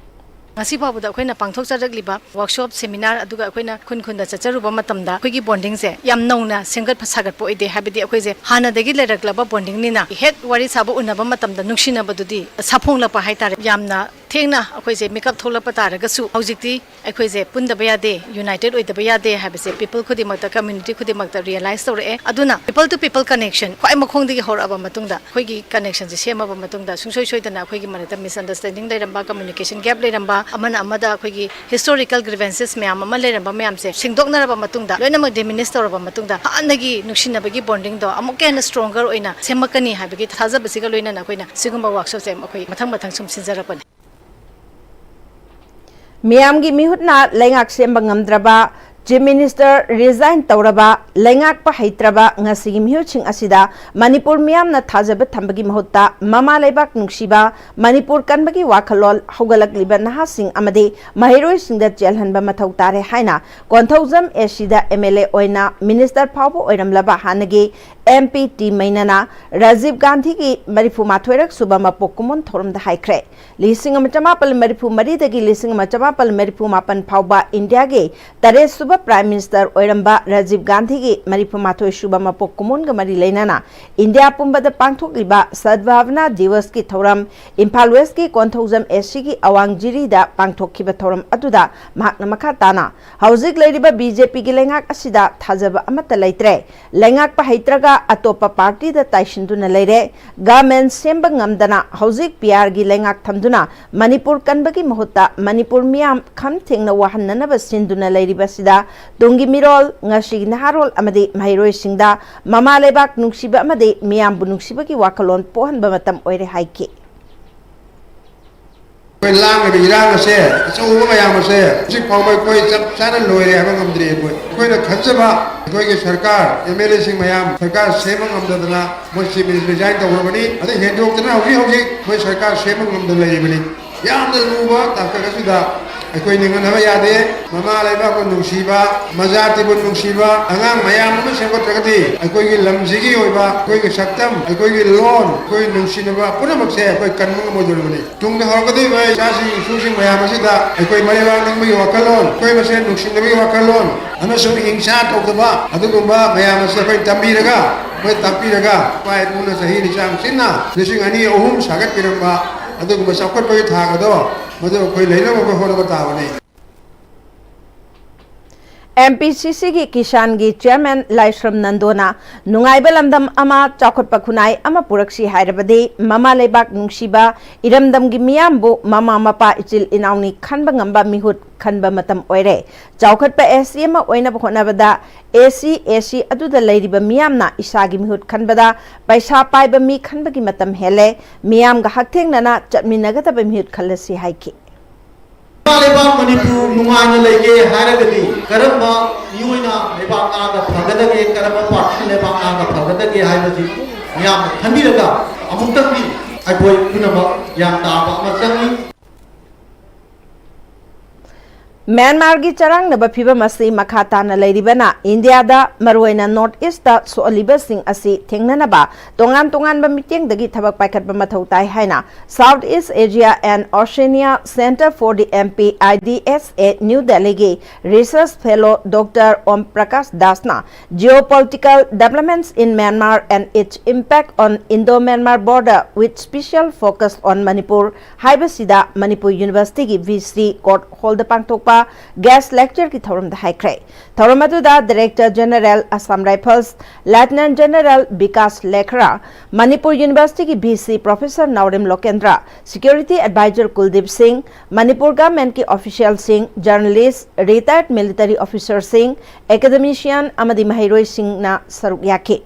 ꯉꯁꯤ ꯐꯥꯎꯕꯗ ꯑꯩꯈꯣꯏꯅ ꯄꯥꯡꯊꯣꯛꯆꯔꯛꯂꯤꯕ workshop, seminar, ꯑꯗꯨꯒ ꯑꯩꯈꯣꯏꯅ ꯈꯨꯟ ꯈꯨꯟꯗ ꯆꯠꯆꯔꯨꯕ ꯃꯇꯝꯗ ꯑꯩꯈꯣꯏꯒꯤ bondingꯁꯦ ꯌꯥꯝ ꯅꯧꯅ ꯁꯦꯝꯒꯠꯄ ꯁꯥꯒꯠꯄ ꯑꯣꯏꯗꯦ, ꯍꯥꯏꯕꯗꯤ ꯑꯩꯈꯣꯏꯁꯦ ꯍꯥꯟꯅꯗꯒꯤ ꯂꯩꯔꯛꯂꯕ bondingꯅꯤꯅ ꯍꯦꯛ ꯋꯥꯔꯤ ꯁꯥꯕ ꯎꯅꯕ ꯃꯇꯝꯗ ꯅꯨꯡꯁꯤꯅꯕꯗꯨꯗꯤ ꯁꯥꯐꯣꯡꯂꯛꯄ ꯍꯥꯏꯇꯥꯔꯦ꯫ ꯌꯥꯝꯅ ꯊꯦꯡꯅ ꯑꯩꯈꯣꯏꯁꯦ ꯃꯤꯀꯞ ꯊꯣꯛꯂꯛꯄ ꯇꯥꯔꯒꯁꯨ ꯍꯧꯖꯤꯛꯇꯤ ꯑꯩꯈꯣꯏꯁꯦ ꯄꯨꯟꯗꯕ ꯌꯥꯗꯦ, united ꯑꯣꯏꯗꯕ ꯌꯥꯗꯦ ꯍꯥꯏꯕꯁꯦ people ꯈꯨꯗꯤꯡꯃꯛꯇ, community ꯈꯨꯗꯤꯡꯃꯛꯇ realize ꯇꯧꯔꯛꯑꯦ꯫ ꯑꯗꯨꯅ people to people connection ꯈ꯭ꯋꯥꯏ ꯃꯈꯣꯡꯗꯒꯤ ꯍꯧꯔꯛꯑꯕ ꯃꯇꯨꯡꯗ, ꯑꯩꯈꯣꯏꯒꯤ connectionꯁꯦ ꯁꯦꯝꯃꯕ ꯃꯇꯨꯡꯗ, ꯁꯨꯡꯁꯣꯏ ꯁꯣꯏꯗꯅ ꯑꯩꯈꯣꯏꯒꯤ ꯃꯔꯛꯇ misunderstanding ꯂꯩꯔꯝꯕ, communication gap ꯂꯩꯔꯝꯕ, ꯑꯃꯅ ꯑꯃꯗ ꯑꯩꯈꯣꯏꯒꯤ historical grievances ꯃꯌꯥꯝ ꯑꯃ ꯂꯩꯔꯝꯕ ꯃꯌꯥꯝꯁꯦ ꯁꯦꯡꯗꯣꯛꯅꯔꯕ ꯃꯇꯨꯡꯗ, ꯂꯣꯏꯅꯃꯛ diminish ꯇꯧꯔꯕ ꯃꯇꯨꯡꯗ, ꯍꯥꯟꯅꯒꯤ ꯅꯨꯡꯁꯤꯅꯕꯒꯤ bondingꯗꯣ ꯑꯃꯨꯛꯀ ꯍꯦꯟꯅ stronger ꯑꯣꯏꯅ ꯁꯦꯝꯃꯛꯀꯅꯤ ꯍꯥꯏꯕꯒꯤ ꯊꯥꯖꯕꯁꯤꯒ ꯂꯣꯏꯅꯅ ꯑꯩꯈꯣꯏꯅ ꯁꯤꯒꯨꯝꯕ workshopꯁꯦ ꯑꯩꯈꯣꯏ ꯃꯊꯪ ꯃꯊꯪ ꯁꯨꯝ ꯁꯤꯟꯖꯔꯛꯄꯅꯤ꯫ ꯃꯤꯌꯥꯝꯒꯤ ꯃꯤꯍꯨꯠꯅ ꯂꯩꯉꯥꯛ ꯁꯦꯝꯕ ꯉꯝꯗ꯭ꯔꯕ, Chief Minister resign ꯇꯧꯔꯕ, ꯂꯩꯉꯥꯛꯄ ꯍꯩꯇ꯭ꯔꯕ ꯉꯁꯤꯒꯤ ꯃꯤꯍꯨꯠꯁꯤꯡ ꯑꯁꯤꯗ ꯃꯅꯤꯄꯨꯔ ꯃꯤꯌꯥꯝꯅ ꯊꯥꯖꯕ ꯊꯝꯕꯒꯤ ꯃꯍꯨꯠꯇ ꯃꯃꯥ ꯂꯩꯕꯥꯛ ꯅꯨꯡꯁꯤꯕ, ꯃꯅꯤꯄꯨꯔ ꯀꯟꯕꯒꯤ ꯋꯥꯈꯜꯂꯣꯟ ꯍꯧꯒꯠꯂꯛꯂꯤꯕ ꯅꯍꯥꯁꯤꯡ ꯑꯃꯗꯤ ꯃꯍꯩꯔꯣꯏꯁꯤꯡꯗ ꯆꯦꯜꯍꯟꯕ ꯃꯊꯧ ꯇꯥꯔꯦ ꯍꯥꯏꯅ ꯀꯣꯟꯊꯧꯖꯝ ꯑꯦꯁꯤꯗ MLA ꯑꯣꯏꯅ minister ꯐꯥꯎꯕ ꯑꯣꯏꯔꯝꯂꯕ ꯍꯥꯟꯅꯒꯤ MP ꯇꯤ ꯃꯩꯅꯅ ꯔꯥꯖꯤꯕ ꯒꯥꯟꯙꯤꯒꯤ ꯃꯔꯤꯐꯨ ꯃꯥꯊꯣꯏꯔꯛ ꯁꯨꯕ ꯃꯄꯣꯛ ꯀꯨꯝꯑꯣꯟ ꯊꯧꯔꯝꯗ ꯍꯥꯏꯈ꯭ꯔꯦ꯫ ꯂꯤꯁꯤꯡ ꯑꯃ ꯆꯃꯥꯄꯜ ꯃꯔꯤꯐꯨ ꯃꯔꯤꯗꯒꯤ ꯂꯤꯁꯤꯡ ꯑꯃ ꯆꯃꯥꯄꯜ ꯃꯔꯤꯐꯨ ꯃꯥꯄꯟ ꯐꯥꯎꯕ ꯏꯟꯗꯤꯌꯥꯒꯤ ꯇꯔꯦꯠ ꯁꯨꯕ Prime Minister ꯑꯣꯏꯔꯝꯕ ꯔꯥꯖꯤꯕ ꯒꯥꯟꯙꯤꯒꯤ ꯃꯔꯤꯐꯨ ꯃꯥꯊꯣꯏ ꯁꯨꯕ ꯃꯄꯣꯛ ꯀꯨꯝꯑꯣꯟꯒ ꯃꯔꯤ ꯂꯩꯅꯅ ꯏꯟꯗꯤꯌꯥ ꯄꯨꯝꯕꯗ ꯄꯥꯡꯊꯣꯛꯂꯤꯕ ꯁꯗꯚꯥꯕꯅꯥ ꯗꯤꯋꯁꯀꯤ ꯊꯧꯔꯝ ꯏꯝꯐꯥꯜ ꯋꯦꯁꯀꯤ ꯀꯣꯟꯊꯧꯖꯝ ꯑꯦꯁꯤꯒꯤ ꯑꯋꯥꯡ ꯖꯤꯔꯤꯗ ꯄꯥꯡꯊꯣꯛꯈꯤꯕ ꯊꯧꯔꯝ ꯑꯗꯨꯗ ꯃꯍꯥꯛꯅ ꯃꯈꯥ ꯇꯥꯅ ꯍꯧꯖꯤꯛ ꯂꯩꯔꯤꯕ BJPꯒꯤ ꯂꯩꯉꯥꯛ ꯑꯁꯤꯗ ꯊꯥꯖꯕ ꯑꯃꯠꯇ ꯂꯩꯇ꯭ꯔꯦ꯫ ꯂꯩꯉꯥꯛꯄ ꯍꯩꯇ꯭ꯔꯒ ꯑꯇꯣꯞꯄ partyꯗ ꯇꯥꯏꯁꯤꯟꯗꯨꯅ ꯂꯩꯔꯦ꯫ Government ꯁꯦꯝꯕ ꯉꯝꯗꯅ ꯍꯧꯖꯤꯛ PRꯒꯤ ꯂꯩꯉꯥꯛ ꯊꯝꯗꯨꯅ ꯃꯅꯤꯄꯨꯔ ꯀꯟꯕꯒꯤ ꯃꯍꯨꯠꯇ ꯃꯅꯤꯄꯨꯔ ꯃꯤꯌꯥꯝ ꯈꯝ ꯊꯦꯡꯅ ꯋꯥꯍꯟꯅꯅꯕ ꯁꯤꯟꯗꯨꯅ ꯂꯩꯔꯤꯕꯁꯤꯗ ꯇꯨꯡꯒꯤ ꯃꯤꯔꯣꯜ, ꯉꯁꯤꯒꯤ ꯅꯍꯥꯔꯣꯜ ꯑꯃꯗꯤ ꯃꯍꯩꯔꯣꯏꯁꯤꯡꯗ ꯃꯃꯥ ꯂꯩꯕꯥꯛ ꯅꯨꯡꯁꯤꯕ ꯑꯃꯗꯤ ꯃꯤꯌꯥꯝꯕꯨ ꯅꯨꯡꯁꯤꯕꯒꯤ ꯋꯥꯈꯜꯂꯣꯟ ꯄꯣꯛꯍꯟꯕ ꯃꯇꯝ ꯑꯣꯏꯔꯦ ꯍꯥꯏꯈꯤ꯫ ꯑꯩꯈꯣꯏ ꯂꯥꯡꯂꯤꯕ ꯏꯔꯥꯡ ꯑꯁꯦ, ꯑꯆꯧꯕ ꯃꯌꯥꯝ ꯑꯁꯦ ꯍꯧꯖꯤꯛ ꯐꯥꯎꯕ ꯑꯩꯈꯣꯏ ꯆꯞ ꯆꯥꯅ ꯂꯣꯏꯔꯦ ꯍꯥꯏꯕ ꯉꯝꯗ꯭ꯔꯤ꯫ ꯑꯩꯈꯣꯏ, ꯑꯩꯈꯣꯏꯅ ꯈꯟꯖꯕ ꯑꯩꯈꯣꯏꯒꯤ ꯁꯔꯀꯥꯔ, MLAꯁꯤꯡ ꯃꯌꯥꯝ ꯁꯔꯀꯥꯔ ꯁꯦꯝꯕ ꯉꯝꯗꯗꯅ ꯃꯣꯏ Chief Minister resign ꯇꯧꯈ꯭ꯔꯕꯅꯤ꯫ ꯑꯗꯩ ꯍꯦꯟꯗꯣꯛꯇꯅ ꯍꯧꯖꯤꯛ ꯍꯧꯖꯤꯛ ꯃꯣꯏ ꯁꯔꯀꯥꯔ ꯁꯦꯝꯕ ꯉꯝꯗꯅ ꯂꯩꯔꯤꯕꯅꯤ꯫ ꯌꯥꯝꯅ ꯂꯨꯕ ꯇꯥꯡꯀꯛ ꯑꯁꯤꯗ ꯑꯩꯈꯣꯏ ꯅꯤꯡꯍꯟꯅꯕ ꯌꯥꯗꯦ꯫ ꯃꯃꯥ ꯂꯩꯕꯥꯛꯄꯨ ꯅꯨꯡꯁꯤꯕ, ꯃꯖꯥꯇꯤꯕꯨ ꯅꯨꯡꯁꯤꯕ ꯑꯉꯥꯡ ꯃꯌꯥꯝ ꯑꯃ ꯁꯦꯝꯒꯠꯇ꯭ꯔꯒꯗꯤ ꯑꯩꯈꯣꯏꯒꯤ ꯂꯝꯁꯤꯒꯤ ꯑꯣꯏꯕ, ꯑꯩꯈꯣꯏꯒꯤ ꯁꯛꯇꯝ, ꯑꯩꯈꯣꯏꯒꯤ ꯂꯣꯟ, ꯑꯩꯈꯣꯏ ꯅꯨꯡꯁꯤꯅꯕ ꯄꯨꯝꯅꯃꯛꯁꯦ ꯑꯩꯈꯣꯏ ꯀꯟꯕ ꯉꯝꯃꯣꯏꯗꯧꯔꯤꯕꯅꯤ꯫ ꯇꯨꯡꯗ ꯍꯧꯔꯛꯀꯗꯧꯔꯤꯕ ꯏꯆꯥꯁꯤꯡ ꯏꯁꯨꯁꯤꯡ ꯃꯌꯥꯝ ꯑꯁꯤꯗ ꯑꯩꯈꯣꯏ ꯃꯔꯩꯕꯥꯛ ꯅꯤꯡꯕꯒꯤ ꯋꯥꯈꯜꯂꯣꯟ, ꯑꯩꯈꯣꯏ ꯃꯁꯦꯟ ꯅꯨꯡꯁꯤꯅꯕꯒꯤ ꯋꯥꯈꯜꯂꯣꯟ ꯑꯃꯁꯨꯡ ꯍꯤꯡꯁꯥ ꯇꯧꯗꯕ ꯑꯗꯨꯒꯨꯝꯕ ꯃꯌꯥꯝ ꯑꯁꯤ ꯑꯩꯈꯣꯏ ꯇꯝꯕꯤꯔꯒ, ꯑꯩꯈꯣꯏ ꯇꯥꯛꯄꯤꯔꯒ, ꯏꯄꯥ ꯏꯄꯨꯅ ꯆꯍꯤ ꯂꯤꯁꯥꯡ ꯆꯤꯟꯅ ꯂꯤꯁꯤꯡ ꯑꯅꯤ ꯑꯍꯨꯝ ꯁꯥꯒꯠꯄꯤꯔꯝꯕ ꯑꯗꯨꯒꯨꯝꯕ ꯆꯥꯎꯈꯠꯄꯒꯤ ꯊꯥꯛ ꯑꯗꯣ ꯃꯗꯨ ꯑꯩꯈꯣꯏ ꯂꯩꯅꯕ ꯑꯩꯈꯣꯏ ꯍꯣꯠꯅꯕ ꯇꯥꯕꯅꯤ꯫ ꯑꯦꯝ ꯄꯤ ꯁꯤ ꯁꯤꯒꯤ ꯀꯤꯁꯥꯟꯒꯤ ꯆꯤꯌꯔꯃꯦꯟ ꯂꯥꯏꯁ꯭ꯔꯝ ꯅꯟꯗꯣꯅ ꯅꯨꯡꯉꯥꯏꯕ ꯂꯝꯗꯝ ꯑꯃ, ꯆꯥꯎꯈꯠꯄ ꯈꯨꯟꯅꯥꯏ ꯑꯃ ꯄꯨꯔꯛꯁꯤ ꯍꯥꯏꯔꯕꯗꯤ ꯃꯃꯥ ꯂꯩꯕꯥꯛ ꯅꯨꯡꯁꯤꯕ, ꯏꯔꯝꯗꯝꯒꯤ ꯃꯤꯌꯥꯝꯕꯨ ꯃꯃꯥ ꯃꯄꯥ ꯏꯆꯤꯜ ꯏꯅꯥꯎꯅꯤ ꯈꯟꯕ ꯉꯝꯕ ꯃꯤꯍꯨꯠ ꯈꯟꯕ ꯃꯇꯝ ꯑꯣꯏꯔꯦ꯫ ꯆꯥꯎꯈꯠꯄ ꯑꯦꯁ ꯁꯤ ꯑꯃ ꯑꯣꯏꯅꯕ ꯍꯣꯠꯅꯕꯗ ꯑꯦꯁ ꯁꯤ, ꯑꯦꯁ ꯁꯤ ꯑꯗꯨꯗ ꯂꯩꯔꯤꯕ ꯃꯤꯌꯥꯝꯅ ꯏꯁꯥꯒꯤ ꯃꯤꯍꯨꯠ ꯈꯟꯕꯗ ꯄꯩꯁꯥ ꯄꯥꯏꯕ ꯃꯤ ꯈꯟꯕꯒꯤ ꯃꯇꯝ ꯍꯦꯜꯂꯦ꯫ ꯃꯤꯌꯥꯝꯒ ꯍꯛꯊꯦꯡꯅꯅ ꯆꯠꯃꯤꯟꯅꯒꯗꯕ ꯃꯤꯍꯨꯠ ꯈꯜꯂꯁꯤ ꯍꯥꯏꯈꯤ꯫ ꯏꯃꯥ ꯂꯩꯕꯥꯛ ꯃꯅꯤꯄꯨꯔ ꯅꯨꯡꯉꯥꯏꯅ ꯂꯩꯒꯦ ꯍꯥꯏꯔꯒꯗꯤ ꯀꯔꯝꯕ ꯃꯤꯑꯣꯏꯅ ꯂꯩꯕꯥꯛ ꯉꯥꯛꯑꯒ ꯐꯒꯗꯒꯦ, ꯀꯔꯝꯕ ꯄꯥꯔꯇꯤꯅ ꯂꯩꯕꯥꯛ ꯉꯥꯛꯑꯒ ꯐꯒꯗꯒꯦ ꯍꯥꯏꯕꯁꯤ ꯃꯤꯌꯥꯝꯅ ꯈꯟꯕꯤꯔꯒ ꯑꯃꯨꯛꯇꯪꯗꯤ ꯑꯩꯈꯣꯏ ꯄꯨꯝꯅꯃꯛ ꯒ꯭ꯌꯥꯟ ꯇꯥꯕ ꯑꯃ ꯆꯪꯏ꯫ ꯃ꯭ꯌꯥꯟꯃꯥꯔꯒꯤ ꯆꯔꯥꯡꯅꯕ ꯐꯤꯚꯝ ꯑꯁꯤ ꯃꯈꯥ ꯇꯥꯅ ꯂꯩꯔꯤꯕꯅ ꯏꯟꯗꯤꯌꯥꯗ, ꯃꯔꯨꯑꯣꯏꯅ ꯅꯣꯔꯠ ꯏꯁꯇ ꯁꯣꯛꯍꯜꯂꯤꯕꯁꯤꯡ ꯑꯁꯤ ꯊꯦꯡꯅꯅꯕ ꯇꯣꯉꯥꯟ ꯇꯣꯉꯥꯟꯕ ꯃꯤꯠꯌꯦꯡꯗꯒꯤ ꯊꯕꯛ ꯄꯥꯏꯈꯠꯄ ꯃꯊꯧ ꯇꯥꯏ ꯍꯥꯏꯅ South East Asia and Oceania Centre for the M P I D S A, New Delhi ꯒꯤ research fellow Doctor Om Prakash Das ꯅ Geopolitical Developments in Myanmar and Its Impact on Indo-Myanmar Border with Special Focus on Manipur ꯍꯥꯏꯕꯁꯤꯗ ꯃꯅꯤꯄꯨꯔ ꯌꯨꯅꯤꯚꯔꯁꯤꯇꯤꯒꯤ V C court ꯍꯣꯜꯗ ꯄꯥꯡꯊꯣꯛꯄ guest lecture ꯒꯤ ꯊꯧꯔꯝꯗ ꯍꯥꯏꯈ꯭ꯔꯦ꯫ ꯊꯧꯔꯝ ꯑꯗꯨꯗ Director General Assam Rifles Lieutenant General Vikas ꯂꯦꯈꯔꯥ, Manipur ꯌꯨꯅꯤꯚꯔꯁꯤꯇꯤꯒꯤ ꯚꯤ ꯁꯤ Professor ꯅꯥꯎꯔꯦꯝ ꯂꯣꯀꯦꯟꯗ꯭ꯔ, Security Advisor ꯀꯨꯜꯗꯤꯞ ꯁꯤꯡ, ꯃꯅꯤꯄꯨꯔ ꯒꯚꯔꯟꯃꯦꯟꯠꯀꯤ ꯑꯣꯐꯤꯁꯤꯌꯦꯜꯁꯤꯡ, ꯖꯔꯅꯦꯂꯤꯁ꯭ꯠ, retired military officer ꯁꯤꯡ, academician ꯑꯃꯗꯤ ꯃꯍꯩꯔꯣꯏꯁꯤꯡꯅ ꯁꯔꯨꯛ ꯌꯥꯈꯤ꯫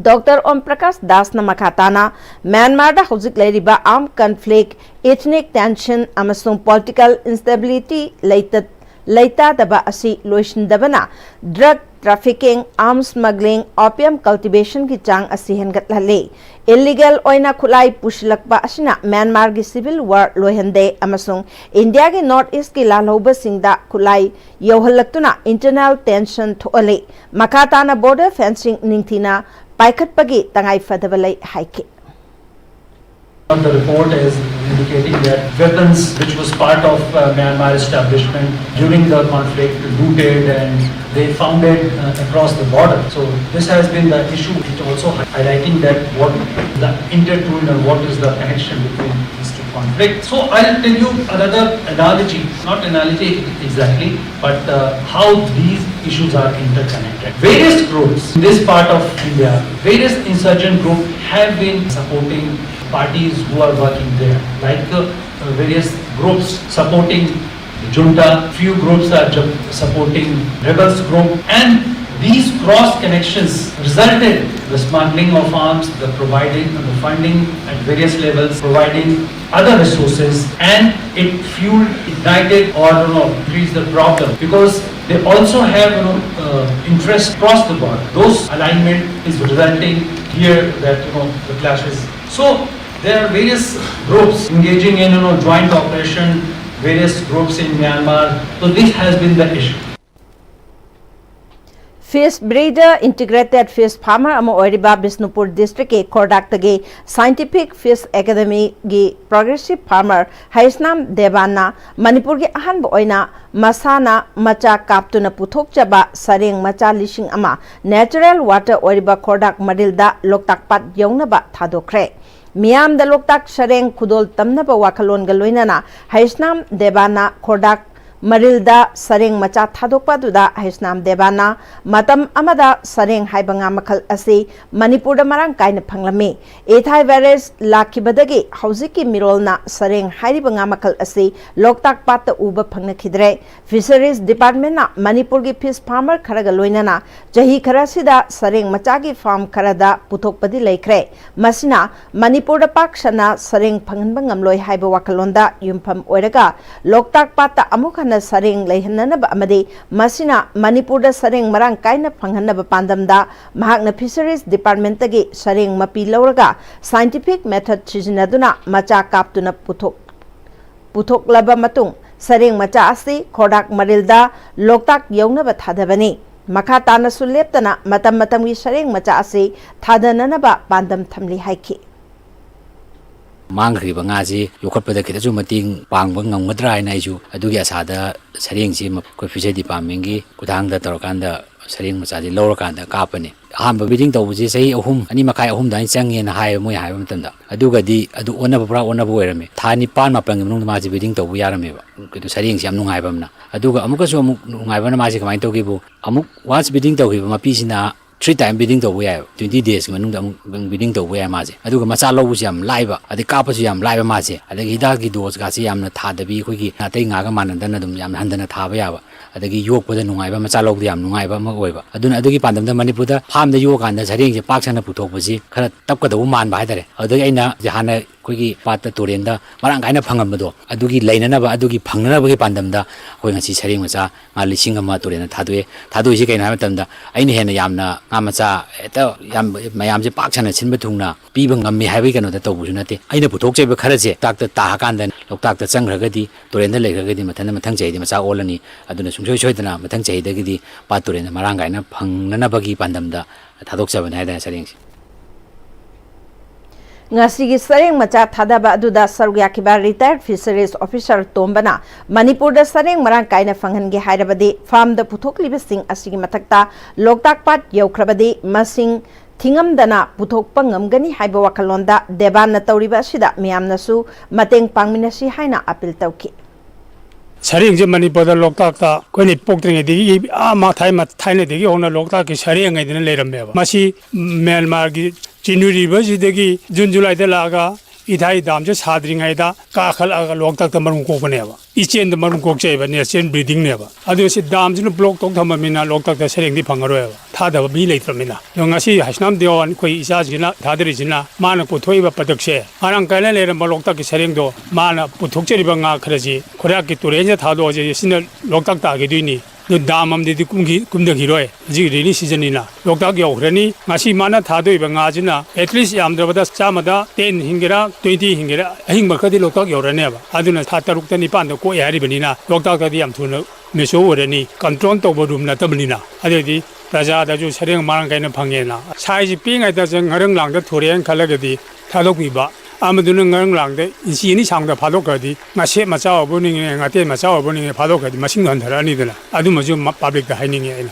ꯗꯣꯛꯇꯔ ꯑꯣꯝ ꯄ꯭ꯔꯀꯥꯁ ꯗꯥꯁꯅ ꯃꯈꯥ ꯇꯥꯅ ꯃ꯭ꯌꯥꯟꯃꯥꯔꯗ ꯍꯧꯖꯤꯛ ꯂꯩꯔꯤꯕ armed conflict, ethnic tension ꯑꯃꯁꯨꯡ political instability ꯂꯩꯇ ꯂꯩꯇꯥꯗꯕ ꯑꯁꯤ ꯂꯣꯏꯁꯤꯟꯗꯕꯅ drug trafficking, arms smuggling, opium cultivation ꯒꯤ ꯆꯥꯡ ꯑꯁꯤ ꯍꯦꯟꯒꯠꯍꯜꯂꯤ꯫ Illegal ꯑꯣꯏꯅ ꯈꯨꯠꯂꯥꯏ ꯄꯨꯁꯤꯜꯂꯛꯄ ꯑꯁꯤꯅ ꯃ꯭ꯌꯥꯟꯃꯥꯔꯒꯤ civil war ꯂꯣꯏꯍꯟꯗꯦ ꯑꯃꯁꯨꯡ ꯏꯟꯗꯤꯌꯥꯒꯤ North East ꯀꯤ ꯂꯥꯜꯍꯧꯕꯁꯤꯡꯗ ꯈꯨꯠꯂꯥꯏ ꯌꯧꯍꯜꯂꯛꯇꯨꯅ internal tension ꯊꯣꯛꯍꯜꯂꯤ꯫ ꯃꯈꯥ ꯇꯥꯅ border fencing ꯅꯤꯡꯊꯤꯅ ꯄꯥꯏꯈꯠꯄꯒꯤ ꯇꯉꯥꯏ ꯐꯗꯕ ꯂꯩ ꯍꯥꯏꯈꯤ꯫ The report is indicating that weapons which was part of uh, Myanmar establishment during the conflict looted and they found it uh, across the border. So this has been the issue which also hi- highlighting that what the intertwined and what is the connection between these two conflicts. So I'll tell you another analogy, not analogy exactly, but uh, how these issues are interconnected. Various groups in this part of India, various insurgent groups have been supporting parties who are working there, like uh, various groups supporting junta, few groups are ju- supporting rebels group, and these cross connections resulted the smuggling of arms, the providing, the funding at various levels, providing other resources, and it fueled, ignited, or you know, increased the problem because they also have you know uh, interest across the board. Those alignment is resulting here that you know the clashes. So there are various groups engaging in you know joint operation, various groups in Myanmar. So this has been the issue. Fish breeder, integrated fish farmer ꯑꯃ ꯑꯣꯏꯔꯤꯕ Bishnupur district ꯀꯤ ꯈꯣꯔꯗꯥꯛꯇꯒꯤ Scientific Fish Academy ꯒꯤ progressive farmer Heisnam ꯗꯦꯕꯥꯟꯅ ꯃꯅꯤꯄꯨꯔꯒꯤ ꯑꯍꯥꯟꯕ ꯑꯣꯏꯅ ꯃꯁꯥꯅ ꯃꯆꯥ ꯀꯥꯞꯇꯨꯅ ꯄꯨꯊꯣꯛꯆꯕ ꯁꯔꯦꯡ ꯃꯆꯥ ꯂꯤꯁꯤꯡ ꯑꯃ natural water ꯑꯣꯏꯔꯤꯕ ꯈꯣꯔꯗꯥꯛ ꯃꯔꯤꯜꯗ ꯂꯣꯛꯇꯥꯛ ꯄꯥꯠ ꯌꯧꯅꯕ ꯊꯥꯗꯣꯛꯈ꯭ꯔꯦ꯫ ꯃꯤꯌꯥꯝꯗ ꯂꯣꯛꯇꯥꯛ ꯁꯔꯦꯡ ꯈꯨꯗꯣꯜ ꯇꯝꯅꯕ ꯋꯥꯈꯜꯂꯣꯟꯒ ꯂꯣꯏꯅꯅ ꯍꯩꯁꯅꯥꯝ ꯗꯦꯕꯥꯟꯅ ꯈꯣꯔꯗꯥꯛ ꯃꯔꯤꯜꯗ ꯁꯔꯦꯡ ꯃꯆꯥ ꯊꯥꯗꯣꯛꯄ ꯑꯗꯨꯗ ꯍꯩꯁꯅꯥꯝ ꯗꯦꯕꯥꯟꯅ ꯃꯇꯝ ꯑꯃꯗ ꯁꯔꯦꯡ ꯍꯥꯏꯕ ꯉꯥ ꯃꯈꯜ ꯑꯁꯤ ꯃꯅꯤꯄꯨꯔꯗ ꯃꯔꯥꯡ ꯀꯥꯏꯅ ꯐꯪꯂꯝꯃꯤ꯫ Ethiovirus ꯂꯥꯛꯈꯤꯕꯗꯒꯤ ꯍꯧꯖꯤꯛꯀꯤ ꯃꯤꯔꯣꯜꯅ ꯁꯔꯦꯡ ꯍꯥꯏꯔꯤꯕ ꯉꯥ ꯃꯈꯜ ꯑꯁꯤ ꯂꯣꯛꯇꯥꯛ ꯄꯥꯠꯇ ꯎꯕ ꯐꯪꯅꯈꯤꯗ꯭ꯔꯦ꯫ Fisheries Department ꯅ ꯃꯅꯤꯄꯨꯔꯒꯤ fish farmer ꯈꯔꯒ ꯂꯣꯏꯅꯅ ꯆꯍꯤ ꯈꯔꯁꯤꯗ ꯁꯔꯦꯡ ꯃꯆꯥꯒꯤ farm ꯈꯔꯗ ꯄꯨꯊꯣꯛꯄꯗꯤ ꯂꯩꯈ꯭ꯔꯦ꯫ ꯃꯁꯤꯅ ꯃꯅꯤꯄꯨꯔꯗ ꯄꯥꯛ ꯁꯟꯅ ꯁꯔꯦꯡ ꯐꯪꯍꯟꯕ ꯉꯝꯂꯣꯏ ꯍꯥꯏꯕ ꯋꯥꯈꯜꯂꯣꯟꯗ ꯌꯨꯝꯐꯝ ꯑꯣꯏꯔꯒ ꯂꯣꯛꯇꯥꯛ ꯄꯥꯠꯇ ꯑꯃꯨꯛ ꯅ ꯁꯔꯦꯡ ꯂꯩꯍꯟꯅꯅꯕ ꯑꯃꯗꯤ ꯃꯁꯤꯅ ꯃꯅꯤꯄꯨꯔꯗ ꯁꯔꯦꯡ ꯃꯔꯥꯡ ꯀꯥꯏꯅ ꯐꯪꯍꯟꯅꯕ ꯄꯥꯟꯗꯝꯗ ꯃꯍꯥꯛꯅ Fisheries Departmentꯇꯒꯤ ꯁꯔꯦꯡ ꯃꯄꯤ ꯂꯧꯔꯒ scientific method ꯁꯤꯖꯤꯟꯅꯗꯨꯅ ꯃꯆꯥ ꯀꯥꯞꯇꯨꯅ ꯄꯨꯊꯣꯛ-, ꯄꯨꯊꯣꯛꯂꯕ ꯃꯇꯨꯡ ꯁꯔꯦꯡ ꯃꯆꯥ ꯑꯁꯤ ꯈꯣꯔꯗꯥꯛ ꯃꯔꯤꯜꯗ ꯂꯣꯛꯇꯥꯛ ꯌꯧꯅꯕ ꯊꯥꯗꯕꯅꯤ꯫ ꯃꯈꯥ ꯇꯥꯅꯁꯨ ꯂꯦꯞꯇꯅ ꯃꯇꯝ ꯃꯇꯝꯒꯤ ꯁꯔꯦꯡ ꯃꯆꯥ ꯑꯁꯤ ꯊꯥꯗꯅꯅꯕ ꯄꯥꯟꯗꯝ ꯊꯝꯂꯤ ꯍꯥꯏꯈꯤ꯫ ꯃꯥꯡꯈ꯭ꯔꯤꯕ ꯉꯥꯁꯤ ꯌꯣꯛꯈꯠꯄꯗ ꯈꯤꯇꯁꯨ ꯃꯇꯦꯡ ꯄꯥꯡꯕ ꯉꯝꯒꯗ꯭ꯔꯥ ꯍꯥꯏꯅ ꯑꯩꯁꯨ ꯑꯗꯨꯒꯤ ꯑꯁꯥꯗ ꯁꯔꯦꯡꯁꯤ ꯑꯩꯈꯣꯏ Fishery Departmentꯀꯤ ꯈꯨꯠꯊꯥꯡꯗ ꯇꯧꯔꯀꯥꯟꯗ ꯁꯔꯦꯡ ꯃꯆꯥꯁꯤ ꯂꯧꯔꯀꯥꯟꯗ ꯀꯥꯞꯄꯅꯤ꯫ ꯑꯍꯥꯟꯕ breeding ꯇꯧꯕꯁꯤ ꯆꯍꯤ ꯑꯍꯨꯝ, ꯑꯅꯤ ꯃꯈꯥꯏ, ꯑꯍꯨꯝ ꯑꯗꯨꯃꯥꯏꯅ ꯆꯪꯉꯦꯅ ꯍꯥꯏꯌꯦ ꯃꯣꯏ ꯍꯥꯏꯕ ꯃꯇꯝꯗ꯫ ꯑꯗꯨꯒꯗꯤ ꯑꯗꯨ ꯑꯣꯟꯅꯕ, ꯄꯨꯔꯥ ꯑꯣꯟꯅꯕ ꯑꯣꯏꯔꯝꯃꯦ꯫ ꯊꯥ ꯅꯤꯄꯥꯟ ꯃꯥꯄꯟꯒꯤ ꯃꯅꯨꯡꯗ ꯃꯥꯁꯤ breeding ꯇꯧꯕ ꯌꯥꯔꯝꯃꯦꯕ꯫ ꯀꯩꯅꯣ, ꯁꯔꯦꯡꯁꯤ ꯌꯥꯝ ꯅꯨꯡꯉꯥꯏꯕ ꯑꯃꯅ꯫ ꯑꯗꯨꯒ ꯑꯃꯨꯛꯀꯁꯨ ꯑꯃꯨꯛ ꯅꯨꯡꯉꯥꯏꯕꯅ ꯃꯥꯁꯤ ꯀꯃꯥꯏꯅ ꯇꯧꯒꯦꯕꯨ, ꯑꯃꯨꯛ once breeding ꯇꯧꯈꯤꯕ ꯃꯄꯤꯁꯤꯅ three time breeding ꯇꯧꯕ ꯌꯥꯏꯑꯕ꯫ Twenty days ꯃꯅꯨꯡꯗ ꯑꯃꯨꯛ breeding ꯇꯧꯕ ꯌꯥꯏ ꯃꯥꯁꯦ꯫ ꯑꯗꯨꯒ ꯃꯆꯥ ꯂꯧꯕꯁꯨ ꯌꯥꯝ ꯂꯥꯏꯕ, ꯑꯗꯩ ꯀꯥꯞꯄꯁꯨ ꯌꯥꯝ ꯂꯥꯏꯕ ꯃꯥꯁꯦ꯫ ꯑꯗꯒꯤ ꯍꯤꯗꯥꯛꯀꯤ dose ꯀꯥꯁꯦ ꯌꯥꯝꯅ ꯊꯥꯗꯕꯤ, ꯑꯩꯈꯣꯏꯒꯤ ꯑꯇꯩ ꯉꯥꯒ ꯃꯥꯟꯅꯗꯅ ꯑꯗꯨꯝ ꯌꯥꯝꯅ ꯍꯟꯊꯅ ꯊꯥꯕ ꯌꯥꯕ, ꯑꯗꯒꯤ ꯌꯣꯛꯄꯗ ꯅꯨꯡꯉꯥꯏꯕ, ꯃꯆꯥ ꯂꯧꯕꯗ ꯌꯥꯝ ꯅꯨꯡꯉꯥꯏꯕ ꯑꯃ ꯑꯣꯏꯕ꯫ ꯑꯗꯨꯅ ꯑꯗꯨꯒꯤ ꯄꯥꯟꯗꯝꯗ ꯃꯅꯤꯄꯨꯔꯗ farmꯗ ꯌꯣꯛꯑꯀꯥꯟꯗ ꯁꯔꯦꯡꯁꯦ ꯄꯥꯛ ꯁꯟꯅ ꯄꯨꯊꯣꯛꯄꯁꯤ ꯈꯔ ꯇꯞꯀꯗꯧꯕ ꯃꯥꯟꯕ ꯍꯥꯏꯇꯥꯔꯦ꯫ ꯑꯗꯨꯗꯒꯤ ꯑꯩꯅ ꯍꯥꯟꯅ ꯑꯩꯈꯣꯏꯒꯤ ꯄꯥꯠꯇ, ꯇꯨꯔꯦꯟꯗ ꯃꯔꯥꯡ ꯀꯥꯏꯅ ꯐꯪꯉꯝꯕꯗꯣ, ꯑꯗꯨꯒꯤ ꯂꯩꯅꯅꯕ, ꯑꯗꯨꯒꯤ ꯐꯪꯅꯅꯕꯒꯤ ꯄꯥꯟꯗꯝꯗ ꯑꯩꯈꯣꯏ ꯉꯁꯤ ꯁꯔꯦꯡ ꯃꯆꯥ ꯉꯥ ꯂꯤꯁꯤꯡ ꯑꯃ ꯇꯨꯔꯦꯟꯗ ꯊꯥꯗꯣꯛꯑꯦ꯫ ꯊꯥꯗꯣꯛꯏꯁꯤ ꯀꯩꯅꯣ ꯍꯥꯏꯕ ꯃꯇꯝꯗ, ꯑꯩꯅ ꯍꯦꯟꯅ ꯌꯥꯝꯅ ꯉꯥ ꯃꯆꯥ ꯍꯦꯛꯇ ꯌꯥꯝ ꯃꯌꯥꯝꯁꯦ ꯄꯥꯛ ꯁꯟꯅ ꯁꯤꯟꯕ ꯊꯨꯡꯅ ꯄꯤꯕ ꯉꯝꯃꯤ ꯍꯥꯏꯕꯒꯤ ꯀꯩꯅꯣꯗ ꯇꯧꯕꯁꯨ ꯅꯠꯇꯦ꯫ ꯑꯩꯅ ꯄꯨꯊꯣꯛꯆꯔꯤꯕ ꯈꯔꯁꯦ ꯂꯣꯛꯇꯥꯛꯇ ꯇꯥꯔꯀꯥꯟꯗ, ꯂꯣꯛꯇꯥꯛꯇ ꯆꯪꯈ꯭ꯔꯒꯗꯤ, ꯇꯨꯔꯦꯟꯗ ꯂꯩꯈ꯭ꯔꯒꯗꯤ, ꯃꯊꯟꯇ ꯃꯊꯪ ꯆꯍꯤꯗꯤ ꯃꯆꯥ ꯑꯣꯜꯂꯅꯤ꯫ ꯑꯗꯨꯅ ꯁꯨꯡꯁꯣꯏ ꯁꯣꯏꯗꯅ ꯃꯊꯪ ꯆꯍꯤꯗꯒꯤꯗꯤ ꯄꯥꯠ ꯇꯨꯔꯦꯟꯗ ꯃꯔꯥꯡ ꯀꯥꯏꯅ ꯐꯪꯅꯅꯕꯒꯤ ꯄꯥꯟꯗꯝꯗ ꯊꯥꯗꯣꯛꯆꯕꯅꯤ ꯍꯥꯏꯇꯥꯔꯦ ꯁꯔꯦꯡꯁꯦ꯫ ꯉꯁꯤꯒꯤ ꯁꯔꯦꯡ ꯃꯆꯥ ꯊꯥꯗꯕ ꯑꯗꯨꯗ ꯁꯔꯨꯛ ꯌꯥꯈꯤꯕ retired Fisheries Officer ꯇꯣꯝꯕꯅ ꯃꯅꯤꯄꯨꯔꯗ ꯁꯔꯦꯡ ꯃꯔꯥꯡ ꯀꯥꯏꯅ ꯐꯪꯍꯟꯒꯦ ꯍꯥꯏꯔꯕꯗꯤ farmꯗ ꯄꯨꯊꯣꯛꯂꯤꯕꯁꯤꯡ ꯑꯁꯤꯒꯤ ꯃꯊꯛꯇ ꯂꯣꯛꯇꯥꯛ ꯄꯥꯠ ꯌꯧꯈ꯭ꯔꯕꯗꯤ ꯃꯁꯤꯡ ꯊꯤꯉꯝꯗꯅ ꯄꯨꯊꯣꯛꯄ ꯉꯝꯒꯅꯤ ꯍꯥꯏꯕ ꯋꯥꯈꯜꯂꯣꯟꯗ ꯗꯦꯕꯥꯟꯅ ꯇꯧꯔꯤꯕ ꯑꯁꯤꯗ ꯃꯤꯌꯥꯝꯅꯁꯨ ꯃꯇꯦꯡ ꯄꯥꯡꯃꯤꯟꯅꯁꯤ ꯍꯥꯏꯅ appeal ꯇꯧꯈꯤ꯫ ꯁꯔꯦꯡꯁꯦ ꯃꯅꯤꯄꯨꯔꯗ ꯂꯣꯛꯇꯥꯛꯇ ꯑꯩꯈꯣꯏꯅ ꯄꯣꯛꯇ꯭ꯔꯤꯉꯩꯗꯒꯤ, ꯑꯥ, ꯃꯥ ꯊꯥꯏ-, ꯊꯥꯏꯅꯗꯒꯤ ꯍꯧꯅ ꯂꯣꯛꯇꯥꯛꯀꯤ ꯁꯔꯦꯡ ꯍꯥꯏꯗꯅ ꯂꯩꯔꯝꯃꯦꯕ꯫ ꯃꯁꯤ ꯃ꯭ꯌꯥꯟꯃꯥꯔꯒꯤ ꯆꯤꯅꯨ river ꯁꯤꯗꯒꯤ June July ꯗ ꯂꯥꯛꯑꯒ ꯏꯊꯥꯏ ꯗꯥꯝꯁꯦ ꯁꯥꯗ꯭ꯔꯤꯉꯩꯗ ꯀꯥꯈꯠꯂꯛꯑꯒ ꯂꯣꯛꯇꯥꯛꯇ ꯃꯔꯨꯝ ꯀꯣꯛꯄꯅꯦꯕ꯫ ꯏꯆꯦꯟꯗ ꯃꯔꯨꯝ ꯀꯣꯛꯆꯩꯕ, natural breeding ꯅꯦꯕ꯫ ꯑꯗꯨ ꯁꯤ ꯗꯥꯝꯁꯤꯅ block ꯇꯧ ꯊꯝꯃꯕꯅꯤꯅ ꯂꯣꯛꯇꯥꯛꯇ ꯁꯔꯦꯡꯗꯤ ꯐꯪꯉꯔꯣꯏꯕ, ꯊꯥꯗꯕ ꯃꯤ ꯂꯩꯇ꯭ꯔꯕꯅꯤꯅ꯫ ꯑꯗꯣ ꯉꯁꯤ ꯍꯩꯁꯅꯥꯝ ꯗꯦꯋꯥꯟ ꯑꯩꯈꯣꯏ ꯏꯆꯥꯁꯤꯡꯅ ꯊꯥꯗꯔꯤꯁꯤꯅ ꯃꯥꯅ ꯄꯨꯊꯣꯛꯏꯕ productꯁꯦ, ꯃꯔꯥꯡ ꯀꯥꯏꯅ ꯂꯩꯔꯝꯕ ꯂꯣꯛꯇꯥꯛꯀꯤ ꯁꯔꯦꯡꯗꯣ ꯃꯥꯅ ꯄꯨꯊꯣꯛꯆꯔꯤꯕ ꯉꯥ ꯈꯔꯁꯤ ꯈꯨꯔꯥꯛꯀꯤ ꯇꯨꯔꯦꯟꯁꯤꯗ ꯊꯥꯗꯣꯛꯑꯁꯦ, ꯁꯤꯅ ꯂꯣꯛꯇꯥꯛ ꯇꯥꯈꯤꯗꯣꯏꯅꯤ꯫ ꯑꯗꯨ ꯗꯥꯝ ꯑꯃꯗꯗꯤ ꯀꯨꯝꯈꯤ-, ꯀꯨꯝꯊꯈꯤꯔꯣꯏ꯫ ꯍꯧꯖꯤꯛ rainy seasonꯅꯤꯅ ꯂꯣꯛꯇꯥꯛ ꯌꯧꯈ꯭ꯔꯅꯤ꯫ ꯉꯁꯤ ꯃꯥꯅ ꯊꯥꯗꯣꯛꯏꯕ ꯉꯥꯁꯤꯅ at least ꯌꯥꯝꯗ꯭ꯔꯕꯗ ꯆꯥꯝꯃꯗ ten ꯍꯤꯡꯒꯦꯔꯥ, twenty ꯍꯤꯡꯒꯦꯔꯥ, ꯑꯍꯤꯡꯕ ꯈꯔꯗꯤ ꯂꯣꯛꯇꯥꯛ ꯌꯧꯔꯅꯦꯕ꯫ ꯑꯗꯨꯅ ꯊꯥ ꯇꯔꯨꯛꯇ ꯅꯤꯄꯥꯟꯗ ꯀꯣꯛꯑꯦ ꯍꯥꯏꯔꯤꯕꯅꯤꯅ ꯂꯣꯛꯇꯥꯛꯇꯗꯤ ꯌꯥꯝ ꯊꯨꯅ mature ꯑꯣꯏꯔꯅꯤ, control ꯇꯧꯕ room ꯅꯠꯇꯕꯅꯤꯅ꯫ ꯑꯗꯨꯗꯤ ꯄ꯭ꯔꯖꯥꯗꯁꯨ ꯁꯔꯦꯡ ꯃꯔꯥꯡ ꯀꯥꯏꯅ ꯐꯪꯉꯦꯅ꯫ Sizeꯁꯤ ꯄꯤꯛꯏꯉꯩꯗ ꯉꯔꯪ ꯂꯥꯡꯗ ꯊꯨꯔꯦꯅ ꯈꯜꯂꯒꯗꯤ ꯊꯥꯗꯣꯛꯄꯤꯕ꯫ ꯑꯃꯗꯨꯅ ꯉꯔꯪ ꯂꯥꯡꯗ inch ꯑꯅꯤ ꯁꯥꯡꯗ ꯐꯥꯗꯣꯛꯈ꯭ꯔꯗꯤ ꯉꯥꯁꯦꯞ ꯃꯆꯥ ꯑꯣꯏꯕ ꯅꯤꯡꯉꯦ, ꯉꯥꯇꯦꯟ ꯃꯆꯥ ꯑꯣꯏꯕ ꯅꯤꯡꯉꯦ, ꯐꯥꯗꯣꯛꯈ꯭ꯔꯗꯤ ꯃꯁꯤꯡꯗꯣ ꯍꯟꯊꯔꯛꯑꯅꯤꯗꯅ꯫ ꯑꯗꯨꯃꯁꯨ ꯃ-, publicꯇ ꯍꯥꯏꯅꯤꯡꯉꯤ ꯑꯩꯅ꯫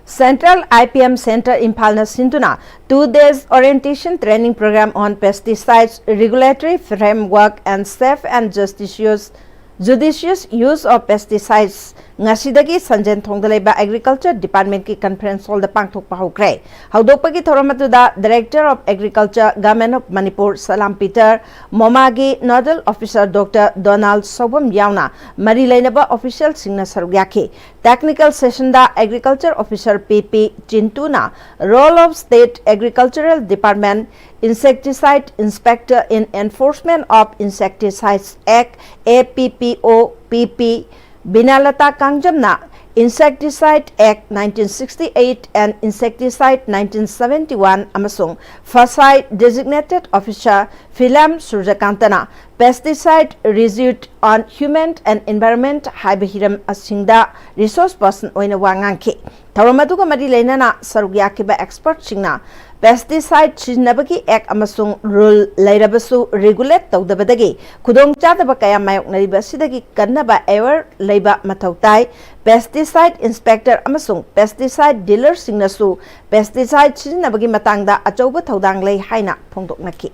Central I P M Centre ꯏꯝꯐꯥꯜꯅ ꯁꯤꯟꯗꯨꯅ two days orientation training program on pesticides regulatory framework and safe and justicious, judicious use of pesticides ꯉꯁꯤꯗꯒꯤ ꯁꯟꯖꯦꯟ ꯊꯣꯡꯗ ꯂꯩꯕ Agriculture Departmentꯀꯤ conference hallꯗ ꯄꯥꯡꯊꯣꯛꯄ ꯍꯧꯈ꯭ꯔꯦ꯫ ꯍꯧꯗꯣꯛꯄꯒꯤ ꯊꯧꯔꯝ ꯑꯗꯨꯗ Director of Agriculture, Government of Manipur, Salam Peter, ꯃꯣꯃꯥꯒꯤ Nodal Officer Doctor Donald Soubam ꯌꯥꯎꯅ ꯃꯔꯤ ꯂꯩꯅꯕ officialꯁꯤꯡꯅ ꯁꯔꯨꯛ ꯌꯥꯈꯤ꯫ Technical sessionꯗ Agriculture Officer P P ꯆꯤꯟꯇꯨꯅ Role of State Agricultural Department, Insecticide Inspector in Enforcement of Insecticides Act, A P P O P P, ꯕꯤꯅꯥꯂꯇꯥ ꯀꯥꯡꯖꯝꯅ Insecticide Act nineteen sixty-eight and Insecticide nineteen seventy-one ꯑꯃꯁꯨꯡ ꯐꯁꯥꯏ Designated Officer Philem ꯁꯨꯔꯖꯀꯥꯟꯇꯅ Pesticide Residue on Human and Environment ꯍꯥꯏꯕ ꯍꯤꯔꯝ ꯑꯁꯤꯡꯗ resource person ꯑꯣꯏꯅ ꯋꯥ ꯉꯥꯡꯈꯤ꯫ ꯊꯧꯔꯝ ꯑꯗꯨꯒ ꯃꯔꯤ ꯂꯩꯅꯅ ꯁꯔꯨꯛ ꯌꯥꯈꯤꯕ expertꯁꯤꯡꯅ pesticide ꯁꯤꯖꯤꯟꯅꯕꯒꯤ act ꯑꯃꯁꯨꯡ rule ꯂꯩꯔꯕꯁꯨ regulate ꯇꯧꯗꯕꯗꯒꯤ ꯈꯨꯗꯣꯡꯆꯥꯗꯕ ꯀꯌꯥ ꯃꯥꯌꯣꯛꯅꯔꯤꯕ ꯑꯁꯤꯗꯒꯤ ꯀꯟꯅꯕ aware ꯂꯩꯕ ꯃꯊꯧ ꯇꯥꯏ꯫ Pesticide inspector ꯑꯃꯁꯨꯡ pesticide dealerꯁꯤꯡꯅꯁꯨ pesticide ꯁꯤꯖꯤꯟꯅꯕꯒꯤ ꯃꯇꯥꯡꯗ ꯑꯆꯧꯕ ꯊꯧꯗꯥꯡ ꯂꯩ ꯍꯥꯏꯅ ꯐꯣꯡꯗꯣꯛꯅꯈꯤ꯫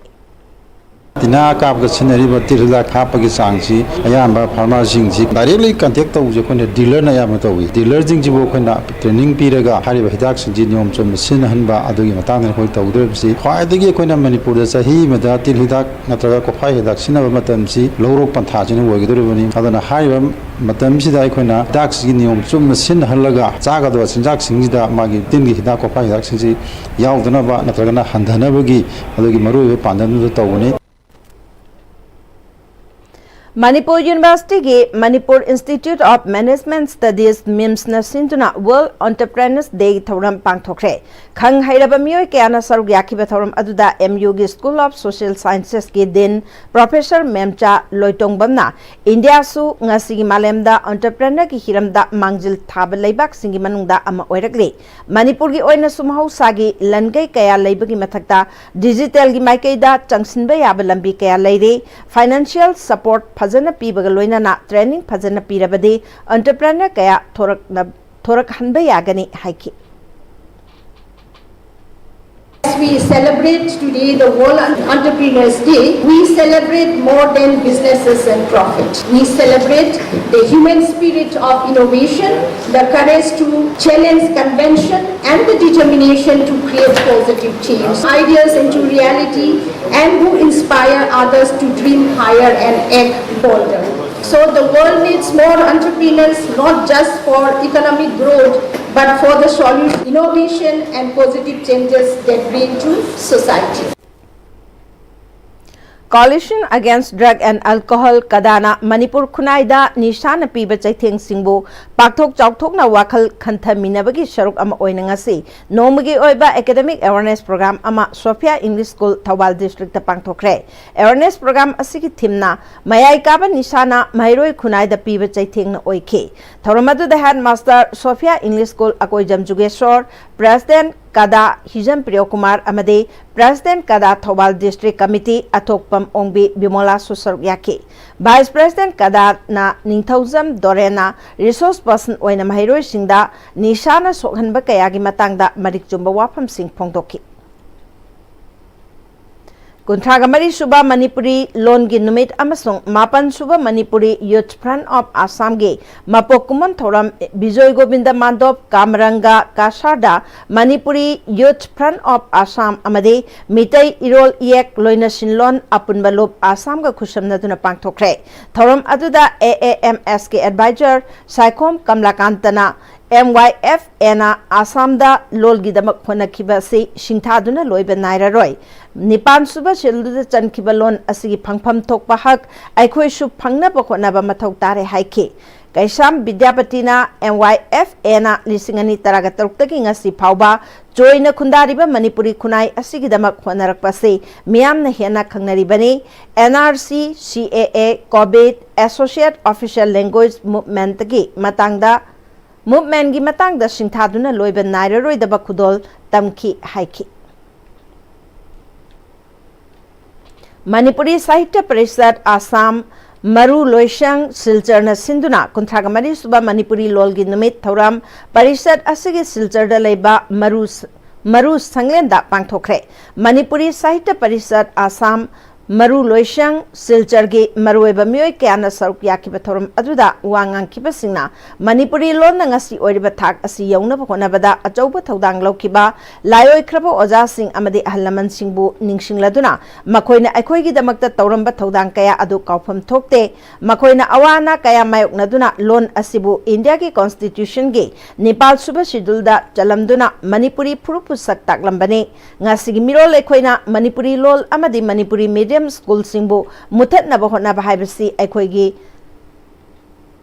ꯇꯤꯟꯅꯥ ꯀꯥꯞꯄꯒ ꯁꯤꯖꯤꯟꯅꯔꯤꯕ ꯇꯤꯜ ꯍꯤꯗꯥꯛ ꯍꯥꯞꯄꯒꯤ ꯆꯥꯡꯁꯤ ꯑꯌꯥꯝꯕ ꯐꯥꯔꯃꯔꯁꯤꯡꯁꯤ ꯗꯥꯏꯔꯦꯛꯂꯤ ꯀꯟꯇꯦꯛ ꯇꯧꯕꯁꯦ ꯑꯩꯈꯣꯏꯅ ꯗꯤꯂꯔꯅ ꯑꯌꯥꯝꯕ ꯇꯧꯏ꯫ ꯗꯤꯂꯔꯁꯤꯡꯁꯤꯕꯨ ꯑꯩꯈꯣꯏꯅ ꯇ꯭ꯔꯦꯅꯤꯡ ꯄꯤꯔꯒ ꯍꯥꯏꯔꯤꯕ ꯍꯤꯗꯥꯛꯁꯤꯡꯁꯤ ꯅꯤꯌꯣꯝ ꯆꯨꯝꯅ ꯁꯤꯖꯤꯟꯅꯍꯟꯕ ꯑꯗꯨꯒꯤ ꯃꯇꯥꯡꯗ ꯑꯩꯈꯣꯏ ꯇꯧꯒꯗꯧꯔꯤꯕꯁꯤ꯫ ꯈ꯭ꯋꯥꯏꯗꯒꯤ ꯑꯩꯈꯣꯏꯅ ꯃꯅꯤꯄꯨꯔꯗ ꯆꯍꯤ ꯑꯃꯗ ꯇꯤꯜ ꯍꯤꯗꯥꯛ ꯅꯠꯇ꯭ꯔꯒ ꯀꯣꯐꯥꯏ ꯍꯤꯗꯥꯛ ꯁꯤꯖꯤꯟꯅꯕ ꯃꯇꯝꯁꯤ ꯂꯧꯔꯣꯛ ꯄꯟꯊꯥꯁꯤꯅ ꯑꯣꯏꯒꯗꯧꯔꯤꯕꯅꯤ꯫ ꯑꯗꯨꯅ ꯍꯥꯏꯔꯤꯕ ꯃꯇꯝꯁꯤꯗ ꯑꯩꯈꯣꯏꯅ ꯍꯤꯗꯥꯛꯁꯤꯒꯤ ꯅꯤꯌꯣꯝ ꯆꯨꯝꯅ ꯁꯤꯖꯤꯟꯅꯍꯜꯂꯒ ꯆꯥꯒꯗꯕ ꯆꯤꯟꯖꯥꯛꯁꯤꯡꯁꯤꯗ ꯃꯥꯒꯤ ꯇꯤꯟꯒꯤ ꯍꯤꯗꯥꯛ ꯀꯣꯐꯥꯏ ꯍꯤꯗꯥꯛꯁꯤꯡꯁꯤ ꯌꯥꯎꯗꯅꯕ ꯅꯠꯇ꯭ꯔꯒꯅ ꯍꯟꯊꯅꯕꯒꯤ ꯑꯗꯨꯒꯤ ꯃꯔꯨꯑꯣꯏꯕ ꯄꯥꯟꯗꯝꯗꯨꯗ ꯇꯧꯕꯅꯤ꯫ ꯃꯅꯤꯄꯨꯔ ꯌꯨꯅꯤꯚꯔꯁꯤꯇꯤꯒꯤ Manipur Institute of Management Studies, ꯃꯤꯝꯁꯅ ꯁꯤꯟꯗꯨꯅ World Entrepreneurs Day ꯊꯧꯔꯝ ꯄꯥꯡꯊꯣꯛꯈ꯭ꯔꯦ꯫ ꯈꯪ ꯍꯩꯔꯕ ꯃꯤꯑꯣꯏ ꯀꯌꯥꯅ ꯁꯔꯨꯛ ꯌꯥꯈꯤꯕ ꯊꯧꯔꯝ ꯑꯗꯨꯗ ꯑꯦꯝ ꯌꯨꯒꯤ School of Social Sciences ꯀꯤ Dean Professor ꯃꯦꯝꯆꯥ ꯂꯣꯏꯇꯣꯡꯕꯝꯅ ꯏꯟꯗꯤꯌꯥꯁꯨ ꯉꯁꯤꯒꯤ ꯃꯥꯂꯦꯝꯗ entrepreneur ꯒꯤ ꯍꯤꯔꯝꯗ ꯃꯥꯡꯖꯤꯜ ꯊꯥꯕ ꯂꯩꯕꯥꯛꯁꯤꯡꯒꯤ ꯃꯅꯨꯡꯗ ꯑꯃ ꯑꯣꯏꯔꯛꯂꯤ꯫ ꯃꯅꯤꯄꯨꯔꯒꯤ ꯑꯣꯏꯅꯁꯨ ꯃꯍꯧꯁꯥꯒꯤ ꯂꯟꯒꯩ ꯀꯌꯥ ꯂꯩꯕꯒꯤ ꯃꯊꯛꯇ digital ꯒꯤ ꯃꯥꯏꯀꯩꯗ ꯆꯪꯁꯤꯟꯕ ꯌꯥꯕ ꯂꯝꯕꯤ ꯀꯌꯥ ꯂꯩꯔꯤ꯫ Financial support ꯐꯖꯅ ꯄꯤꯕꯒ ꯂꯣꯏꯅꯅ training ꯐꯖꯅ ꯄꯤꯔꯕꯗꯤ entrepreneur ꯀꯌꯥ ꯊꯣꯔꯛꯅ-, ꯊꯣꯔꯛꯍꯟꯕ ꯌꯥꯒꯅꯤ ꯍꯥꯏꯈꯤ꯫ As we celebrate today the World Entrepreneurs Day, we celebrate more than businesses and profit. We celebrate the human spirit of innovation, the courage to challenge convention, and the determination to create positive change, ideas into reality, and who inspire others to dream higher and act bolder. So the world needs more entrepreneurs, not just for economic growth, but for the solution, innovation, and positive changes that bring to society. Coalition Against Drug and Alcohol, ꯀꯗꯥꯅ Manipur ꯈꯨꯟꯅꯥꯏꯗ ꯅꯤꯁꯥꯅ ꯄꯤꯕ ꯆꯩꯊꯦꯡꯁꯤꯡꯕꯨ ꯄꯥꯛꯊꯣꯛ ꯆꯥꯎꯊꯣꯛꯅ ꯋꯥꯈꯜ ꯈꯟꯊꯃꯤꯟꯅꯕꯒꯤ ꯁꯔꯨꯛ ꯑꯃ ꯑꯣꯏꯅ ꯉꯁꯤ ꯅꯣꯡꯃꯒꯤ ꯑꯣꯏꯕ academic awareness program ꯑꯃ Sophia English School, Thoubal district ꯇ ꯄꯥꯡꯊꯣꯛꯈ꯭ꯔꯦ꯫ Awareness program ꯑꯁꯤꯒꯤ theme ꯅ ꯃꯌꯥꯏ ꯀꯥꯕ ꯅꯤꯁꯥꯅ ꯃꯍꯩꯔꯣꯏ ꯈꯨꯟꯅꯥꯏꯗ ꯄꯤꯕ ꯆꯩꯊꯦꯡꯅ ꯑꯣꯏꯈꯤ꯫ ꯊꯧꯔꯝ ꯑꯗꯨꯗ headmaster Sophia English School Akoijam Jugeshor, President ꯀꯗꯥ ꯍꯤꯖꯝ ꯄ꯭ꯔꯤꯌꯣꯀꯨꯃꯥꯔ ꯑꯃꯗꯤ President ꯀꯗꯥ ꯊꯧꯕꯥꯜ District Committee ꯑꯊꯣꯛꯄꯝ ꯑꯣꯡꯕꯤ ꯕꯤꯃꯣꯂꯥꯁꯨ ꯁꯔꯨꯛ ꯌꯥꯈꯤ꯫ Vice President ꯀꯗꯥꯅ ꯅꯤꯡꯊꯧꯖꯝ ꯗꯣꯔꯦꯟꯅ resource person ꯑꯣꯏꯅ ꯃꯍꯩꯔꯣꯏꯁꯤꯡꯗ ꯅꯤꯁꯥꯅ ꯁꯣꯛꯍꯟꯕ ꯀꯌꯥꯒꯤ ꯃꯇꯥꯡꯗ ꯃꯔꯤꯛ ꯆꯨꯝꯕ ꯋꯥꯐꯝꯁꯤꯡ ꯐꯣꯡꯗꯣꯛꯈꯤ꯫ ꯀꯨꯟꯊ꯭ꯔꯥꯒ ꯃꯔꯤ ꯁꯨꯕ ꯃꯅꯤꯄꯨꯔꯤ ꯂꯣꯟꯒꯤ ꯅꯨꯃꯤꯠ ꯑꯃꯁꯨꯡ ꯃꯥꯄꯟ ꯁꯨꯕ ꯃꯅꯤꯄꯨꯔꯤ Youth Front of Assamꯒꯤ ꯃꯄꯣꯛ ꯀꯨꯝꯑꯣꯟ ꯊꯧꯔꯝ Bijoy Govinda ꯃꯥꯟꯗꯣꯞ, ꯀꯥꯃꯔꯪꯒ ꯀꯁꯥꯔꯗ Manipuri Youth Front of Assam ꯑꯃꯗꯤ ꯃꯤꯇꯩ ꯏꯔꯣꯜ ꯏꯌꯦꯛ ꯂꯣꯏꯅꯁꯤꯟꯂꯣꯟ ꯑꯄꯨꯟꯕ ꯂꯨꯞ ꯑꯁꯥꯝꯒ ꯈꯨꯠꯁꯝꯅꯗꯨꯅ ꯄꯥꯡꯊꯣꯛꯈ꯭ꯔꯦ꯫ ꯊꯧꯔꯝ ꯑꯗꯨꯗ A A M S ꯀꯤ advisor Saikhom ꯀꯃꯂꯥꯀꯥꯟꯇꯅ M Y F Aꯅ ꯑꯁꯥꯝꯗ ꯂꯣꯜꯒꯤꯗꯃꯛ ꯍꯣꯠꯅꯈꯤꯕ ꯑꯁꯤ ꯁꯤꯡꯊꯥꯗꯨꯅ ꯂꯣꯏꯕ ꯅꯥꯏꯔꯔꯣꯏ꯫ ꯅꯤꯄꯥꯟ ꯁꯨꯕ ꯁꯦꯗꯨꯜꯗ ꯆꯟꯈꯤꯕ ꯂꯣꯟ ꯑꯁꯤꯒꯤ ꯐꯪꯐꯝ ꯊꯣꯛꯄ ꯍꯛ ꯑꯩꯈꯣꯏꯁꯨ ꯐꯪꯅꯕ ꯍꯣꯠꯅꯕ ꯃꯊꯧ ꯇꯥꯔꯦ ꯍꯥꯏꯈꯤ꯫ ꯀꯩꯁꯥꯝ ꯕꯤꯗ꯭ꯌꯥꯄꯇꯤꯅ M Y F Aꯅ ꯂꯤꯁꯤꯡ ꯑꯅꯤ ꯇꯔꯥꯒ ꯇꯔꯨꯛꯇꯒꯤ ꯉꯁꯤ ꯐꯥꯎꯕ ꯆꯣꯏꯅ ꯈꯨꯟꯗꯥꯔꯤꯕ ꯃꯅꯤꯄꯨꯔꯤ ꯈꯨꯟꯅꯥꯏ ꯑꯁꯤꯒꯤꯗꯃꯛ ꯍꯣꯠꯅꯔꯛꯄ ꯑꯁꯤ ꯃꯤꯌꯥꯝꯅ ꯍꯦꯟꯅ ꯈꯪꯅꯔꯤꯕꯅꯤ꯫ N R C, C A A, COVID, Associate Official Language Movementꯀꯤ ꯃꯇꯥꯡꯗ, movementꯀꯤ ꯃꯇꯥꯡꯗ ꯁꯤꯡꯊꯥꯗꯨꯅ ꯂꯣꯏꯕ ꯅꯥꯏꯔꯔꯣꯏꯗꯕ ꯈꯨꯗꯣꯜ ꯇꯝꯈꯤ ꯍꯥꯏꯈꯤ꯫ ꯃꯅꯤꯄꯨꯔꯤ ꯁꯥꯍꯤꯇ꯭ꯌ ꯄꯔꯤꯁꯠ ꯑꯁꯥꯝ ꯃꯔꯨ ꯂꯣꯏꯁꯪ ꯁꯤꯜꯆꯔꯅ ꯁꯤꯟꯗꯨꯅ ꯀꯨꯟꯊ꯭ꯔꯥꯒ ꯃꯔꯤ ꯁꯨꯕ ꯃꯅꯤꯄꯨꯔꯤ ꯂꯣꯜꯒꯤ ꯅꯨꯃꯤꯠ ꯊꯧꯔꯝ ꯄꯔꯤꯁꯠ ꯑꯁꯤꯒꯤ ꯁꯤꯜꯆꯔꯗ ꯂꯩꯕ ꯃꯔꯨ, ꯃꯔꯨ ꯁꯪꯂꯦꯟꯗ ꯄꯥꯡꯊꯣꯛꯈ꯭ꯔꯦ꯫ ꯃꯅꯤꯄꯨꯔꯤ ꯁꯥꯍꯤꯇ꯭ꯌ ꯄꯔꯤꯁꯠ ꯑꯁꯥꯝ ꯃꯔꯨ ꯂꯣꯏꯁꯪ ꯁꯤꯜꯆꯔꯒꯤ ꯃꯔꯨꯑꯣꯏꯕ ꯃꯤꯑꯣꯏ ꯀꯌꯥꯅ ꯁꯔꯨꯛ ꯌꯥꯈꯤꯕ ꯊꯧꯔꯝ ꯑꯗꯨꯗ ꯋꯥ ꯉꯥꯡꯈꯤꯕꯁꯤꯡꯅ ꯃꯅꯤꯄꯨꯔꯤ ꯂꯣꯟꯅ ꯉꯁꯤ ꯑꯣꯏꯔꯤꯕ ꯊꯥꯛ ꯑꯁꯤ ꯌꯧꯅꯕ ꯍꯣꯠꯅꯕꯗ ꯑꯆꯧꯕ ꯊꯧꯗꯥꯡ ꯂꯧꯈꯤꯕ ꯂꯥꯏꯑꯣꯏꯈ꯭ꯔꯕ ꯑꯣꯖꯥꯁꯤꯡ ꯑꯃꯗꯤ ꯑꯍꯜ ꯂꯃꯟꯁꯤꯡꯕꯨ ꯅꯤꯡꯁꯤꯡꯂꯗꯨꯅ ꯃꯈꯣꯏꯅ ꯑꯩꯈꯣꯏꯒꯤꯗꯃꯛꯇ ꯇꯧꯔꯝꯕ ꯊꯧꯗꯥꯡ ꯀꯌꯥ ꯑꯗꯨ ꯀꯥꯎꯐꯝ ꯊꯣꯛꯇꯦ꯫ ꯃꯈꯣꯏꯅ ꯑꯋꯥ ꯑꯅꯥ ꯀꯌꯥ ꯃꯥꯌꯣꯛꯅꯗꯨꯅ ꯂꯣꯟ ꯑꯁꯤꯕꯨ ꯏꯟꯗꯤꯌꯥꯒꯤ Constitutionꯒꯤ ꯅꯤꯄꯥꯜ ꯁꯨꯕ ꯁꯦꯗꯨꯜꯗ ꯆꯜꯂꯝꯗꯨꯅ ꯃꯅꯤꯄꯨꯔꯤ ꯐꯨꯔꯨꯞꯄꯨ ꯁꯛ ꯇꯥꯛꯂꯝꯕꯅꯤ꯫ ꯉꯁꯤꯒꯤ ꯃꯤꯔꯣꯜ ꯑꯩꯈꯣꯏꯅ ꯃꯅꯤꯄꯨꯔꯤ ꯂꯣꯜ ꯑꯃꯗꯤ ꯃꯅꯤꯄꯨꯔꯤ medium schoolꯁꯤꯡꯕꯨ ꯃꯨꯊꯠꯅꯕ ꯍꯣꯠꯅꯕ ꯍꯥꯏꯕꯁꯤ ꯑꯩꯈꯣꯏꯒꯤ,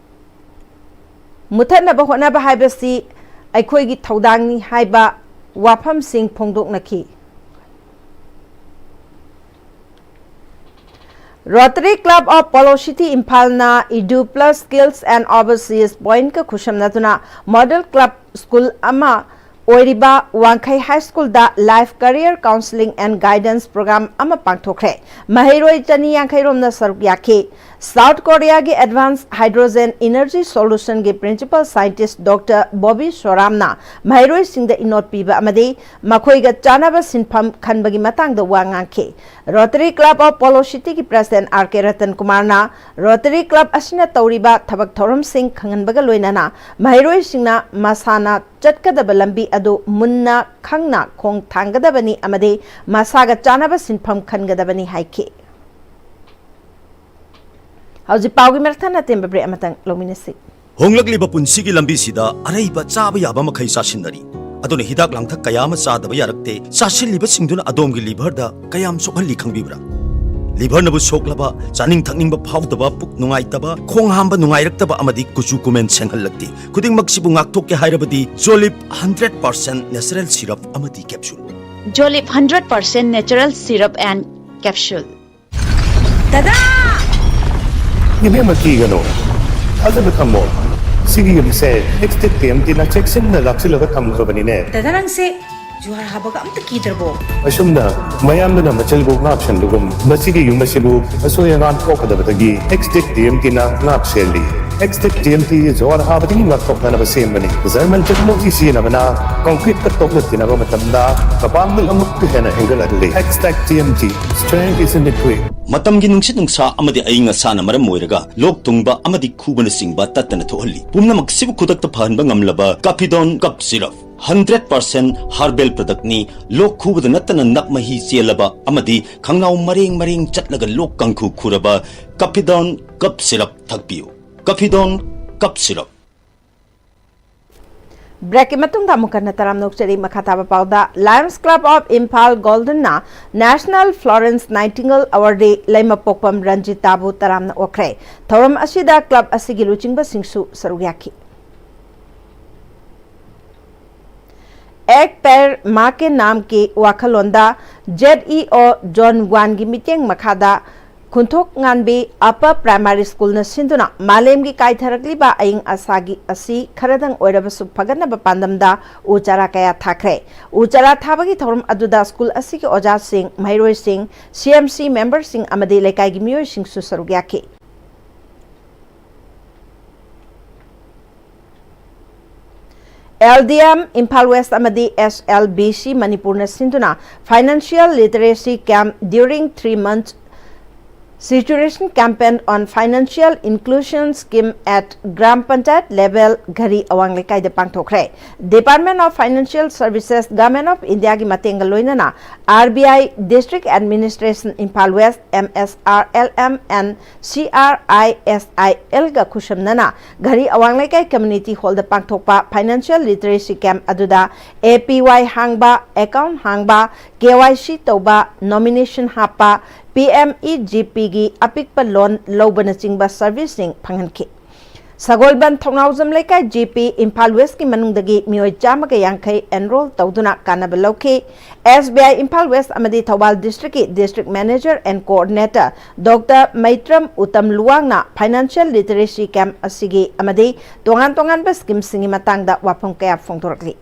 ꯃꯨꯊꯠꯅꯕ ꯍꯣꯠꯅꯕ ꯍꯥꯏꯕꯁꯤ ꯑꯩꯈꯣꯏꯒꯤ ꯊꯧꯗꯥꯡꯅꯤ ꯍꯥꯏꯕ ꯋꯥꯐꯝꯁꯤꯡ ꯐꯣꯡꯗꯣꯛꯅꯈꯤ꯫ Rotary Club of Polo City ꯏꯝꯐꯥꯜꯅ Edu Plus Skills and Overseas Pointꯀ ꯈꯨꯠꯁꯝꯅꯗꯨꯅ Model Club School ꯑꯃ ꯑꯣꯏꯔꯤꯕ ꯋꯥꯡꯈꯩ High Schoolꯗ Life Career Counselling and Guidance Program ꯑꯃ ꯄꯥꯡꯊꯣꯛꯈ꯭ꯔꯦ꯫ ꯃꯍꯩꯔꯣꯏ ꯆꯅꯤ ꯌꯥꯡꯈꯩ ꯔꯣꯝꯅ ꯁꯔꯨꯛ ꯌꯥꯈꯤ꯫ ꯁꯥꯎꯠ ꯀꯣꯔꯤꯌꯥꯒꯤ ꯑꯦꯗꯚꯥꯟꯁ ꯍꯥꯏꯗ꯭ꯔꯣꯖꯦꯟ ꯏꯅꯔꯖꯤ ꯁꯣꯂꯨꯁꯟꯒꯤ ꯄ꯭ꯔꯤꯟꯁꯤꯄꯜ ꯁꯥꯏꯟꯇꯤꯁ꯭ꯠ ꯗꯣꯛꯇꯔ ꯕꯣꯕꯤ ꯁꯣꯔꯥꯝꯅ ꯃꯍꯩꯔꯣꯏꯁꯤꯡꯗ ꯏꯅꯣꯠ ꯄꯤꯕ ꯑꯃꯗꯤ ꯃꯈꯣꯏꯒ ꯆꯥꯟꯅꯕ ꯁꯤꯟꯐꯝ ꯈꯟꯕꯒꯤ ꯃꯇꯥꯡꯗ ꯋꯥ ꯉꯥꯡꯈꯤ꯫ ꯔꯣꯇꯔꯤ ꯀ꯭ꯂꯕ ꯑꯣꯐ ꯄꯣꯂꯣ ꯁꯤꯇꯤꯒꯤ ꯄ꯭ꯔꯦꯁꯤꯗꯦꯟꯠ ꯑꯥꯔ ꯀꯦ ꯔꯇꯟ ꯀꯨꯃꯥꯔꯅ ꯔꯣꯇꯔꯤ ꯀ꯭ꯂꯕ ꯑꯁꯤꯅ ꯇꯧꯔꯤꯕ ꯊꯕꯛ ꯊꯧꯔꯝꯁꯤꯡ ꯈꯪꯍꯟꯕꯒ ꯂꯣꯏꯅꯅ ꯃꯍꯩꯔꯣꯏꯁꯤꯡꯅ ꯃꯁꯥꯅ ꯆꯠꯀꯗꯕ ꯂꯝꯕꯤ ꯑꯗꯨ ꯃꯨꯟꯅ ꯈꯪꯅ ꯈꯣꯡ ꯊꯥꯡꯒꯗꯕꯅꯤ ꯑꯃꯗꯤ ꯃꯁꯥꯒ ꯆꯥꯟꯅꯕ ꯁꯤꯟꯐꯝ ꯈꯟꯒꯗꯕꯅꯤ ꯍꯥꯏꯈꯤ꯫ ꯍꯧꯖꯤꯛ ꯄꯥꯎꯒꯤ ꯃꯔꯛ ꯊꯠꯅ ꯑꯇꯦꯟꯕ ꯕ꯭ꯔꯦꯛ ꯑꯃꯇꯪ ꯂꯧꯃꯤꯟꯅꯁꯤ꯫ ꯍꯣꯡꯂꯛꯂꯤꯕ ꯄꯨꯟꯁꯤꯒꯤ ꯂꯝꯕꯤꯁꯤꯗ ꯑꯔꯩꯕ ꯆꯥꯕ ꯌꯥꯕ ꯃꯈꯩ ꯆꯥꯁꯤꯟꯅꯔꯤ꯫ ꯑꯗꯨꯅ ꯍꯤꯗꯥꯛ ꯂꯥꯡꯊꯛ ꯀꯌꯥ ꯑꯃ ꯆꯥꯗꯕ ꯌꯥꯔꯛꯇꯦ꯫ ꯆꯥꯁꯤꯜꯂꯤꯕꯁꯤꯡꯗꯨꯅ ꯑꯗꯣꯝꯒꯤ ꯂꯤꯚꯔꯗ ꯀꯌꯥꯝ ꯁꯣꯛꯍꯜꯂꯤ ꯈꯪꯕꯤꯕ꯭ꯔꯥ? ꯂꯤꯚꯔꯅꯕꯨ ꯁꯣꯛꯂꯕ, ꯆꯥꯅꯤꯡ ꯊꯛꯅꯤꯡꯕ ꯐꯥꯎꯗꯕ, ꯄꯨꯛ ꯅꯨꯡꯉꯥꯏꯇꯕ, ꯈꯣꯡ ꯍꯥꯝꯕ ꯅꯨꯡꯉꯥꯏꯔꯛꯇꯕ ꯑꯃꯗꯤ ꯀꯨꯆꯨ ꯀꯨꯃꯦꯟ ꯁꯦꯡꯍꯜꯂꯛꯇꯦ꯫ ꯈꯨꯗꯤꯡꯃꯛꯁꯤꯕꯨ ꯉꯥꯛꯊꯣꯛꯀꯦ ꯍꯥꯏꯔꯕꯗꯤ Jolib hundred percent natural syrup ꯑꯃꯗꯤ capsule꯫ Jolib hundred percent natural syrup and capsule꯫ ꯗꯗꯥ! ꯏꯕꯦꯝꯃ, ꯀꯤꯒꯅꯨ꯫ ꯊꯥꯖꯕ ꯊꯝꯃꯣ꯫ ꯁꯤꯒꯤ ꯌꯨꯝꯁꯦ ꯑꯦꯛꯁꯇꯦꯛ ꯇꯤ ꯑꯦꯝ ꯇꯤꯅ ꯆꯦꯛꯁꯤꯟꯅ ꯂꯥꯛꯁꯤꯜꯂꯒ ꯊꯝꯈ꯭ꯔꯕꯅꯤꯅꯦ꯫ ꯗꯗꯥ, ꯅꯪꯁꯦ ꯖꯨꯍꯥꯔ ꯍꯥꯕꯒ ꯑꯝꯇ ꯀꯤꯗ꯭ꯔꯕꯣ? ꯑꯁꯨꯝꯅ ꯃꯌꯥꯝꯗꯨꯅ ꯃꯆꯤꯜꯕꯨ ꯉꯥꯛ ꯁꯦꯟꯕꯒꯨꯝ, ꯃꯁꯤꯒꯤ ꯌꯨꯝ ꯑꯁꯤꯕꯨ ꯑꯁꯣꯏ ꯑꯉꯥꯝ ꯊꯣꯛꯀꯗꯕꯗꯒꯤ ꯑꯦꯛꯁꯇꯦꯛ ꯇꯤ ꯑꯦꯝ ꯇꯤꯅ ꯉꯥꯛ ꯁꯦꯜꯂꯤ꯫ ꯑꯦꯛꯁꯇꯦꯛ ꯇꯤ ꯑꯦꯝ ꯇꯤ ꯖꯨꯍꯥꯔ ꯍꯥꯕꯗꯒꯤ ꯉꯥꯛꯊꯣꯛꯅꯅꯕ ꯁꯦꯝꯕꯅꯤ꯫ ꯖꯔꯃꯟ ꯇꯦꯛꯅꯣꯂꯣꯖꯤ ꯁꯤꯖꯤꯟꯅꯕꯅ ꯀꯣꯟꯀ꯭ꯔꯤꯠꯇ ꯇꯣꯛꯅ ꯇꯤꯟꯅꯕ ꯃꯇꯝꯗ ꯃꯄꯥꯡꯒꯜ ꯑꯃꯨꯛꯀ ꯍꯦꯟꯅ ꯍꯦꯟꯒꯠꯍꯜꯂꯤ꯫ ꯑꯦꯛꯁꯇꯦꯛ T M T, strength is in the grit. ꯃꯇꯝꯒꯤ ꯅꯨꯡꯁꯤꯠ ꯅꯨꯡꯁꯥ ꯑꯃꯗꯤ ꯑꯏꯪ ꯑꯁꯥꯅ ꯃꯔꯝ ꯑꯣꯏꯔꯒ ꯂꯣꯛ ꯊꯨꯡꯕ ꯑꯃꯗꯤ ꯈꯨꯕꯅꯆꯤꯡꯕ ꯇꯠꯇꯅ ꯊꯣꯛꯍꯜꯂꯤ꯫ ꯄꯨꯝꯅꯃꯛꯁꯤꯕꯨ ꯈꯨꯗꯛꯇ ꯐꯍꯟꯕ ꯉꯝꯂꯕ ꯀꯥꯐꯤꯗꯣꯟ ꯀꯞ syrup. Hundred percent herbal product ꯅꯤ꯫ ꯂꯣꯛ ꯈꯨꯕꯗ ꯅꯠꯇꯅ ꯅꯞ ꯃꯍꯤ ꯆꯦꯜꯂꯕ ꯑꯃꯗꯤ ꯈꯪꯅꯥꯎ ꯃꯔꯦꯡ ꯃꯔꯦꯡ ꯆꯠꯂꯒ ꯂꯣꯛ ꯀꯥꯡꯈꯨ ꯈꯨꯔꯕ ꯀꯥꯐꯤꯗꯣꯟ ꯀꯞ ꯁꯤꯔꯞ ꯊꯛꯄꯤꯌꯨ꯫ ꯀꯥꯐꯤꯗꯣꯟ ꯀꯞ ꯁꯤꯔꯞ꯫ ꯕ꯭ꯔꯦꯛꯀꯤ ꯃꯇꯨꯡꯗ ꯑꯃꯨꯛ ꯍꯟꯅ ꯇꯔꯥꯝꯅ ꯑꯣꯛꯆꯔꯤ꯫ ꯃꯈꯥ ꯇꯥꯕ ꯄꯥꯎꯗ, Lions Club of Imphal Golden ꯅ National Florence Nightingale Awardee ꯂꯩꯃꯄꯣꯛꯄꯝ ꯔꯟꯖꯤꯇꯥꯕꯨ ꯇꯔꯥꯝꯅ ꯑꯣꯛꯈ꯭ꯔꯦ꯫ ꯊꯧꯔꯝ ꯑꯁꯤꯗ ꯀ꯭ꯂꯕ ꯑꯁꯤꯒꯤ ꯂꯨꯆꯤꯡꯕꯁꯤꯡꯁꯨ ꯁꯔꯨꯛ ꯌꯥꯈꯤ꯫ ꯑꯦꯛ ꯄꯦꯔ ꯃꯥ ꯀꯦ ꯅꯥꯝ ꯀꯤ ꯋꯥꯈꯜꯂꯣꯟꯗ ꯖꯦꯗ ꯏ ꯑꯣ ꯖꯣꯟ ꯋꯥꯟꯒꯤ ꯃꯤꯠꯌꯦꯡ ꯃꯈꯥꯗ ꯈꯨꯟꯊꯣꯛ ꯉꯥꯟꯕꯤ ꯑꯄꯔ ꯄ꯭ꯔꯥꯏꯃꯥꯔꯤ ꯁ꯭ꯀꯨꯜꯅ ꯁꯤꯟꯗꯨꯅ ꯃꯥꯂꯦꯝꯒꯤ ꯀꯥꯏꯊꯔꯛꯂꯤꯕ ꯑꯏꯪ ꯑꯁꯥꯒꯤ ꯑꯁꯤ ꯈꯔꯗꯪ ꯑꯣꯏꯔꯕꯁꯨ ꯐꯒꯠꯅꯕ ꯄꯥꯟꯗꯝꯗ ꯎ ꯆꯥꯔꯥ ꯀꯌꯥ ꯊꯥꯈ꯭ꯔꯦ꯫ ꯎ ꯆꯥꯔꯥ ꯊꯥꯕꯒꯤ ꯊꯧꯔꯝ ꯑꯗꯨꯗ ꯁ꯭ꯀꯨꯜ ꯑꯁꯤꯒꯤ ꯑꯣꯖꯥꯁꯤꯡ, ꯃꯍꯩꯔꯣꯏꯁꯤꯡ, ꯁꯤ ꯑꯦꯝ ꯁꯤ ꯃꯦꯝꯕꯔꯁꯤꯡ ꯑꯃꯗꯤ ꯂꯩꯀꯥꯏꯒꯤ ꯃꯤꯑꯣꯏꯁꯤꯡꯁꯨ ꯁꯔꯨꯛ ꯌꯥꯈꯤ꯫ LDM Imphal West ꯑꯃꯗꯤ SLBC ꯃꯅꯤꯄꯨꯔꯅ ꯁꯤꯟꯗꯨꯅ Financial Literacy Camp during three months Situation Campaign on Financial Inclusion Scheme at Gram Panchayat Level ꯘꯔꯤ ꯑꯋꯥꯡ ꯂꯩꯀꯥꯏꯗ ꯄꯥꯡꯊꯣꯛꯈ꯭ꯔꯦ꯫ Department of Financial Services, Government of Indiaꯒꯤ ꯃꯇꯦꯡꯒ ꯂꯣꯏꯅꯅ RBI, District Administration Imphal West, MSRLM and CRISILꯒ ꯈꯨꯠꯁꯝꯅꯅ ꯘꯔꯤ ꯑꯋꯥꯡ ꯂꯩꯀꯥꯏ Community Hallꯗ ꯄꯥꯡꯊꯣꯛꯄ Financial Literacy Camp ꯑꯗꯨꯗ APY ꯍꯥꯡꯕ, account ꯍꯥꯡꯕ, KYC ꯇꯧꯕ, nomination ꯍꯥꯞꯄ, PMEGPꯒꯤ ꯑꯄꯤꯛꯄ loan ꯂꯧꯕꯅꯆꯤꯡꯕ serviceꯁꯤꯡ ꯐꯪꯍꯟꯈꯤ꯫ ꯁꯒꯣꯜꯕꯟ ꯊꯧꯅꯥꯎꯖꯝ ꯂꯩꯀꯥꯏ GP Imphal Westꯀꯤ ꯃꯅꯨꯡꯗꯒꯤ ꯃꯤꯑꯣꯏ ꯆꯥꯝꯃꯒ ꯌꯥꯡꯈꯩ enroll ꯇꯧꯗꯨꯅ ꯀꯥꯟꯅꯕ ꯂꯧꯈꯤ꯫ SBI Imphal West ꯑꯃꯗꯤ Thoubal Districtꯀꯤ District Manager and Coordinator Doctor ꯃꯩꯇ꯭ꯔꯝ Uttam ꯂꯨꯋꯥꯡꯅ Financial Literacy Camp ꯑꯁꯤꯒꯤ ꯑꯃꯗꯤ ꯇꯣꯉꯥꯟ ꯇꯣꯉꯥꯟꯕ schemeꯁꯤꯡꯒꯤ ꯃꯇꯥꯡꯗ ꯋꯥꯐꯝ ꯀꯌꯥ ꯐꯣꯡꯗꯣꯔꯛꯂꯤ꯫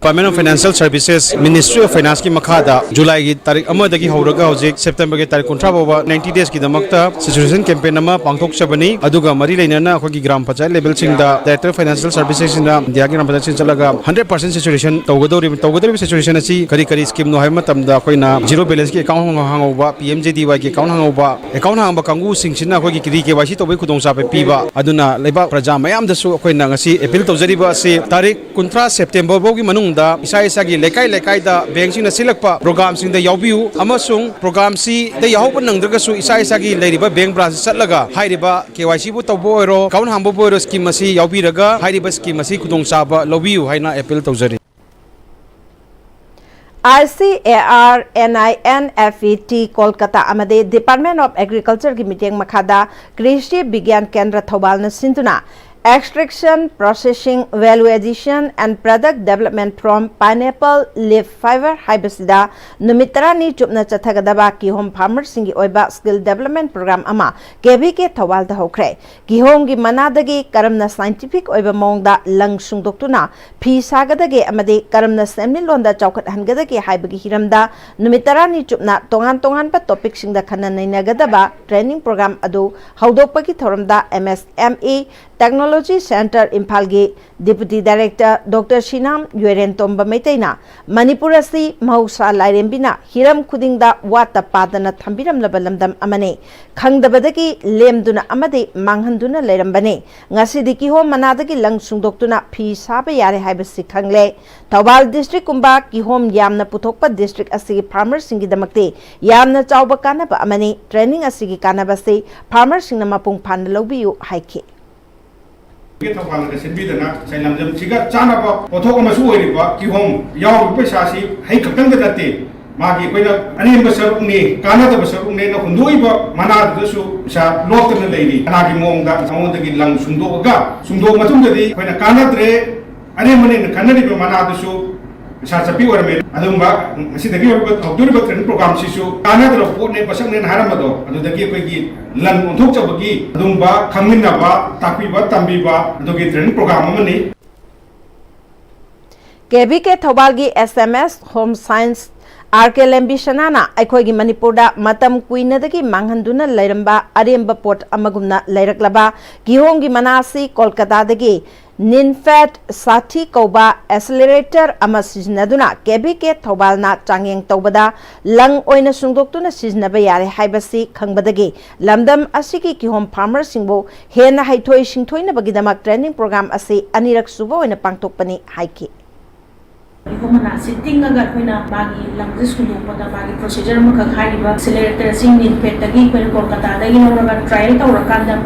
Department of Financial Services, Ministry of Financeꯀꯤ ꯃꯈꯥꯗ Julyꯒꯤ ꯇꯥꯔꯤꯛ ꯑꯃꯗꯒꯤ ꯍꯧꯔꯒ ꯍꯧꯖꯤꯛ Septemberꯒꯤ ꯇꯥꯔꯤꯛ ꯀꯨꯟꯊ꯭ꯔꯥ ꯐꯥꯎꯕ ninety daysꯀꯤꯗꯃꯛꯇ Situation Campaign ꯑꯃ ꯄꯥꯡꯊꯣꯛꯆꯕꯅꯤ꯫ ꯑꯗꯨꯒ ꯃꯔꯤ ꯂꯩꯅꯅ ꯑꯩꯈꯣꯏꯒꯤ Gram Panchayat Levelꯁꯤꯡꯗ Director of Financial Servicesꯁꯤꯡꯅ Indiaꯒꯤ Gram Panchayatꯁꯤꯡ ꯆꯠꯂꯒ hundred percent situation ꯇꯧꯒꯗꯧꯔꯤꯕ, ꯇꯧꯒꯗꯧꯔꯤꯕ situationꯁꯤ ꯀꯔꯤ ꯀꯔꯤ schemeꯅꯣ ꯍꯥꯏꯕ ꯃꯇꯝꯗ ꯑꯩꯈꯣꯏꯅ zero balanceꯀꯤ account ꯍꯥꯡꯍꯧꯕ, PMJDYꯒꯤ account ꯍꯥꯡꯍꯧꯕ, account ꯍꯥꯡꯕ ꯀꯥꯡꯕꯨꯁꯤꯡꯁꯤꯅ ꯑꯩꯈꯣꯏꯒꯤ re-KYC ꯇꯧꯕꯒꯤ ꯈꯨꯗꯣꯡꯆꯥꯕ ꯄꯤꯕ꯫ ꯑꯗꯨꯅ ꯂꯩꯕꯥꯛ ꯄ꯭ꯔꯖꯥ ꯃꯌꯥꯝꯗꯁꯨ ꯑꯩꯈꯣꯏꯅ ꯉꯁꯤ appeal ꯇꯧꯖꯔꯤꯕ ꯑꯁꯤ ꯇꯥꯔꯤꯛ ꯀꯨꯟꯊ꯭ꯔꯥ September ꯐꯥꯎꯒꯤ ꯃꯅꯨꯡꯗ ꯏꯁꯥ ꯏꯁꯥꯒꯤ ꯂꯩꯀꯥꯏ ꯂꯩꯀꯥꯏꯗ bankꯁꯤꯡꯅ ꯁꯤꯜꯂꯛꯄ programꯁꯤꯡꯗ ꯌꯥꯎꯕꯤꯌꯨ ꯑꯃꯁꯨꯡ programꯁꯤꯗ ꯌꯥꯎꯍꯧꯕ ꯅꯪꯗ꯭ꯔꯒꯁꯨ ꯏꯁꯥ ꯏꯁꯥꯒꯤ ꯂꯩꯔꯤꯕ bank branchꯇ ꯆꯠꯂꯒ ꯍꯥꯏꯔꯤꯕ KYCꯕꯨ ꯇꯧꯕ ꯑꯣꯏꯔꯣ, account ꯍꯥꯡꯕꯕꯨ ꯑꯣꯏꯔꯣ, scheme ꯑꯁꯤ ꯌꯥꯎꯕꯤꯔꯒ ꯍꯥꯏꯔꯤꯕ scheme ꯑꯁꯤ ꯈꯨꯗꯣꯡꯆꯥꯕ ꯂꯧꯕꯤꯌꯨ ꯍꯥꯏꯅ appeal ꯇꯧꯖꯔꯤ꯫ ICAR NINFET ꯀꯣꯜꯀꯇꯥ ꯑꯃꯗꯤ Department of Agricultureꯒꯤ ꯃꯤꯠꯌꯦꯡ ꯃꯈꯥꯗ ꯀ꯭ꯔꯤꯁꯤ ꯕꯤꯒ꯭ꯌꯥꯟ ꯀꯦꯟꯗ꯭ꯔ ꯊꯧꯕꯥꯜꯅ ꯁꯤꯟꯗꯨꯅ Extraction, Processing, Value Addition and Product Development from Pineapple Leaf Fiber ꯍꯥꯏꯕꯁꯤꯗ ꯅꯨꯃꯤꯠ ꯇꯔꯥꯅꯤ ꯆꯨꯞꯅ ꯆꯠꯊꯒꯗꯕ ꯀꯤꯍꯣꯝ farmerꯁꯤꯡꯒꯤ ꯑꯣꯏꯕ skill development program ꯑꯃ KVK ꯊꯧꯕꯥꯜꯗ ꯍꯧꯈ꯭ꯔꯦ꯫ ꯀꯤꯍꯣꯝꯒꯤ ꯃꯅꯥꯗꯒꯤ ꯀꯔꯝꯅ scientific ꯑꯣꯏꯕ ꯃꯑꯣꯡꯗ ꯂꯪ ꯁꯨꯡꯗꯣꯛꯇꯨꯅ ꯐꯤ ꯁꯥꯒꯗꯒꯦ ꯑꯃꯗꯤ ꯀꯔꯝꯅ ꯁꯦꯟꯃꯤꯠꯂꯣꯟꯗ ꯆꯥꯎꯈꯠꯍꯟꯒꯗꯒꯦ ꯍꯥꯏꯕꯒꯤ ꯍꯤꯔꯝꯗ ꯅꯨꯃꯤꯠ ꯇꯔꯥꯅꯤ ꯆꯨꯞꯅ ꯇꯣꯉꯥꯟ ꯇꯣꯉꯥꯟꯕ topicꯁꯤꯡꯗ ꯈꯟꯅ ꯅꯩꯅꯒꯗꯕ training program ꯑꯗꯨ ꯍꯧꯗꯣꯛꯄꯒꯤ ꯊꯧꯔꯝꯗ MSME, Technology Technology Center ꯏꯝꯐꯥꯜꯒꯤ Deputy Director Doctor ꯁꯤꯅꯥꯝ ꯌꯣꯏꯔꯦꯟꯇꯣꯝꯕ ꯃꯩꯇꯩꯅ ꯃꯅꯤꯄꯨꯔ ꯑꯁꯤ ꯃꯍꯧꯁꯥ ꯂꯥꯏꯔꯦꯝꯕꯤꯅ ꯍꯤꯔꯝ ꯈꯨꯗꯤꯡꯗ ꯋꯥꯠꯇ ꯄꯥꯗꯅ ꯊꯝꯕꯤꯔꯝꯂꯕ ꯂꯝꯗꯝ ꯑꯃꯅꯤ꯫ ꯈꯪꯗꯕꯗꯒꯤ ꯂꯦꯝꯗꯨꯅ ꯑꯃꯗꯤ ꯃꯥꯡꯍꯟꯗꯨꯅ ꯂꯩꯔꯝꯕꯅꯤ꯫ ꯉꯁꯤꯗꯤ ꯀꯤꯍꯣꯝ ꯃꯅꯥꯗꯒꯤ ꯂꯪ ꯁꯨꯡꯗꯣꯛꯇꯨꯅ ꯐꯤ ꯁꯥꯕ ꯌꯥꯔꯦ ꯍꯥꯏꯕꯁꯤ ꯈꯪꯂꯦ꯫ ꯊꯧꯕꯥꯜ district ꯀꯨꯝꯕ ꯀꯤꯍꯣꯝ ꯌꯥꯝꯅ ꯄꯨꯊꯣꯛꯄ district ꯑꯁꯤꯒꯤ farmerꯁꯤꯡꯒꯤꯗꯃꯛꯇꯤ ꯌꯥꯝꯅ ꯆꯥꯎꯕ ꯀꯥꯟꯅꯕ ꯑꯃꯅꯤ꯫ Training ꯑꯁꯤꯒꯤ ꯀꯥꯟꯅꯕꯁꯤ farmerꯁꯤꯡꯅ ꯃꯄꯨꯡ ꯐꯥꯅ ꯂꯧꯕꯤꯌꯨ ꯍꯥꯏꯈꯤ꯫ ꯊꯧꯕꯥꯜꯅ ꯁꯤꯟꯕꯤꯗꯅ ꯉꯁꯥꯏ ꯂꯝꯗꯝꯁꯤꯒ ꯆꯥꯟꯅꯕ ꯄꯣꯠꯊꯣꯛ ꯑꯃꯁꯨ ꯑꯣꯏꯔꯤꯕ ꯀꯤꯍꯣꯝ ꯌꯥꯎꯔꯤꯕ ꯄꯩꯁꯥꯁꯤ ꯍꯩ ꯈꯛꯇꯪꯗ ꯅꯠꯇꯦ, ꯃꯥꯒꯤ ꯑꯩꯈꯣꯏꯅ ꯑꯔꯦꯝꯕ ꯁꯔꯨꯛꯅꯤ, ꯀꯥꯟꯅꯗꯕ ꯁꯔꯨꯛꯅꯦꯅ ꯍꯨꯟꯗꯣꯛꯏꯕ ꯃꯅꯥꯗꯨꯗꯁꯨ ꯄꯩꯁꯥ ꯂꯣꯠꯇꯅ ꯂꯩꯔꯤ꯫ ꯀꯅꯥꯒꯤ ꯃꯑꯣꯡꯗ ꯃꯉꯣꯟꯗꯒꯤ ꯂꯪ ꯁꯨꯡꯗꯣꯛꯑꯒ, ꯁꯨꯡꯗꯣꯛꯑ ꯃꯇꯨꯡꯗꯗꯤ ꯑꯩꯈꯣꯏꯅ ꯀꯥꯟꯅꯗ꯭ꯔꯦ, ꯑꯔꯦꯝꯕꯅꯦꯅ ꯈꯟꯅꯔꯤꯕ ꯃꯅꯥꯗꯨꯁꯨ ꯄꯩꯁꯥ ꯆꯠꯄꯤ ꯑꯣꯏꯔꯝꯃꯦ꯫ ꯑꯗꯨꯝꯕ ꯉꯁꯤꯗꯒꯤ ꯑꯣꯏꯕ ꯍꯧꯗꯣꯔꯤꯕ training programꯁꯤꯁꯨ ꯀꯥꯟꯅꯗ꯭ꯔꯕ ꯄꯣꯠꯅꯦ, ꯄꯣꯠꯁꯛꯅꯦꯅ ꯍꯥꯏꯔꯝꯕꯗꯣ, ꯑꯗꯨꯗꯒꯤ ꯑꯩꯈꯣꯏꯒꯤ ꯂꯟ ꯑꯣꯟꯊꯣꯛꯆꯕꯒꯤ ꯑꯗꯨꯝꯕ ꯈꯪꯃꯤꯟꯅꯕ, ꯇꯥꯛꯄꯤꯕ, ꯇꯝꯕꯤꯕ ꯑꯗꯨꯒꯤ training program ꯑꯃꯅꯤ꯫ ꯀꯦ ꯚꯤ ꯀꯦ ꯊꯧꯕꯥꯜꯒꯤ S M S Home Science R K ꯂꯦꯝꯕꯤꯁꯅꯥꯅ ꯑꯩꯈꯣꯏꯒꯤ ꯃꯅꯤꯄꯨꯔꯗ ꯃꯇꯝ ꯀꯨꯏꯅꯗꯒꯤ ꯃꯥꯡꯍꯟꯗꯨꯅ ꯂꯩꯔꯝꯕ ꯑꯔꯦꯝꯕ ꯄꯣꯠ ꯑꯃꯒꯨꯝꯅ ꯂꯩꯔꯛꯂꯕ ꯀꯤꯍꯣꯝꯒꯤ ꯃꯅꯥ ꯑꯁꯤ ꯀꯣꯜꯀꯇꯥꯗꯒꯤ NINFAT ꯁꯥꯊꯤ ꯀꯧꯕ accelerator ꯑꯃ ꯁꯤꯖꯤꯟꯅꯗꯨꯅ ꯀꯦ ꯚꯤ ꯀꯦ ꯊꯧꯕꯥꯜꯅ ꯆꯥꯡꯌꯦꯡ ꯇꯧꯕꯗ ꯂꯪ ꯑꯣꯏꯅ ꯁꯨꯡꯗꯣꯛꯇꯨꯅ ꯁꯤꯖꯤꯟꯅꯕ ꯌꯥꯔꯦ ꯍꯥꯏꯕꯁꯤ ꯈꯪꯕꯗꯒꯤ ꯂꯝꯗꯝ ꯑꯁꯤꯒꯤ ꯀꯤꯍꯣꯝ farmerꯁꯤꯡꯕꯨ ꯍꯦꯟꯅ ꯍꯩꯊꯣꯏ ꯁꯤꯡꯊꯣꯏꯅꯕꯒꯤꯗꯃꯛ training program ꯑꯁꯤ ꯑꯅꯤꯔꯛ ꯁꯨꯕ ꯑꯣꯏꯅ ꯄꯥꯡꯊꯣꯛꯄꯅꯤ ꯍꯥꯏꯈꯤ꯫ ꯀꯤꯍꯣꯝ ꯃꯅꯥꯁꯤ ꯇꯤꯡꯉꯒ ꯑꯩꯈꯣꯏꯅ ꯃꯥꯒꯤ ꯂꯪꯁꯦ ꯁꯨꯡꯗꯣꯛꯄꯗ ꯃꯥꯒꯤ procedure ꯑꯃꯈꯛ ꯍꯥꯏꯔꯤꯕ accelerator ꯑꯁꯤ NINFATꯇꯒꯤ ꯑꯩꯈꯣꯏꯅ ꯀꯣꯜꯀꯇꯥꯗꯒꯤ ꯂꯧꯔꯒ trial ꯇꯧꯔꯀꯥꯟꯗ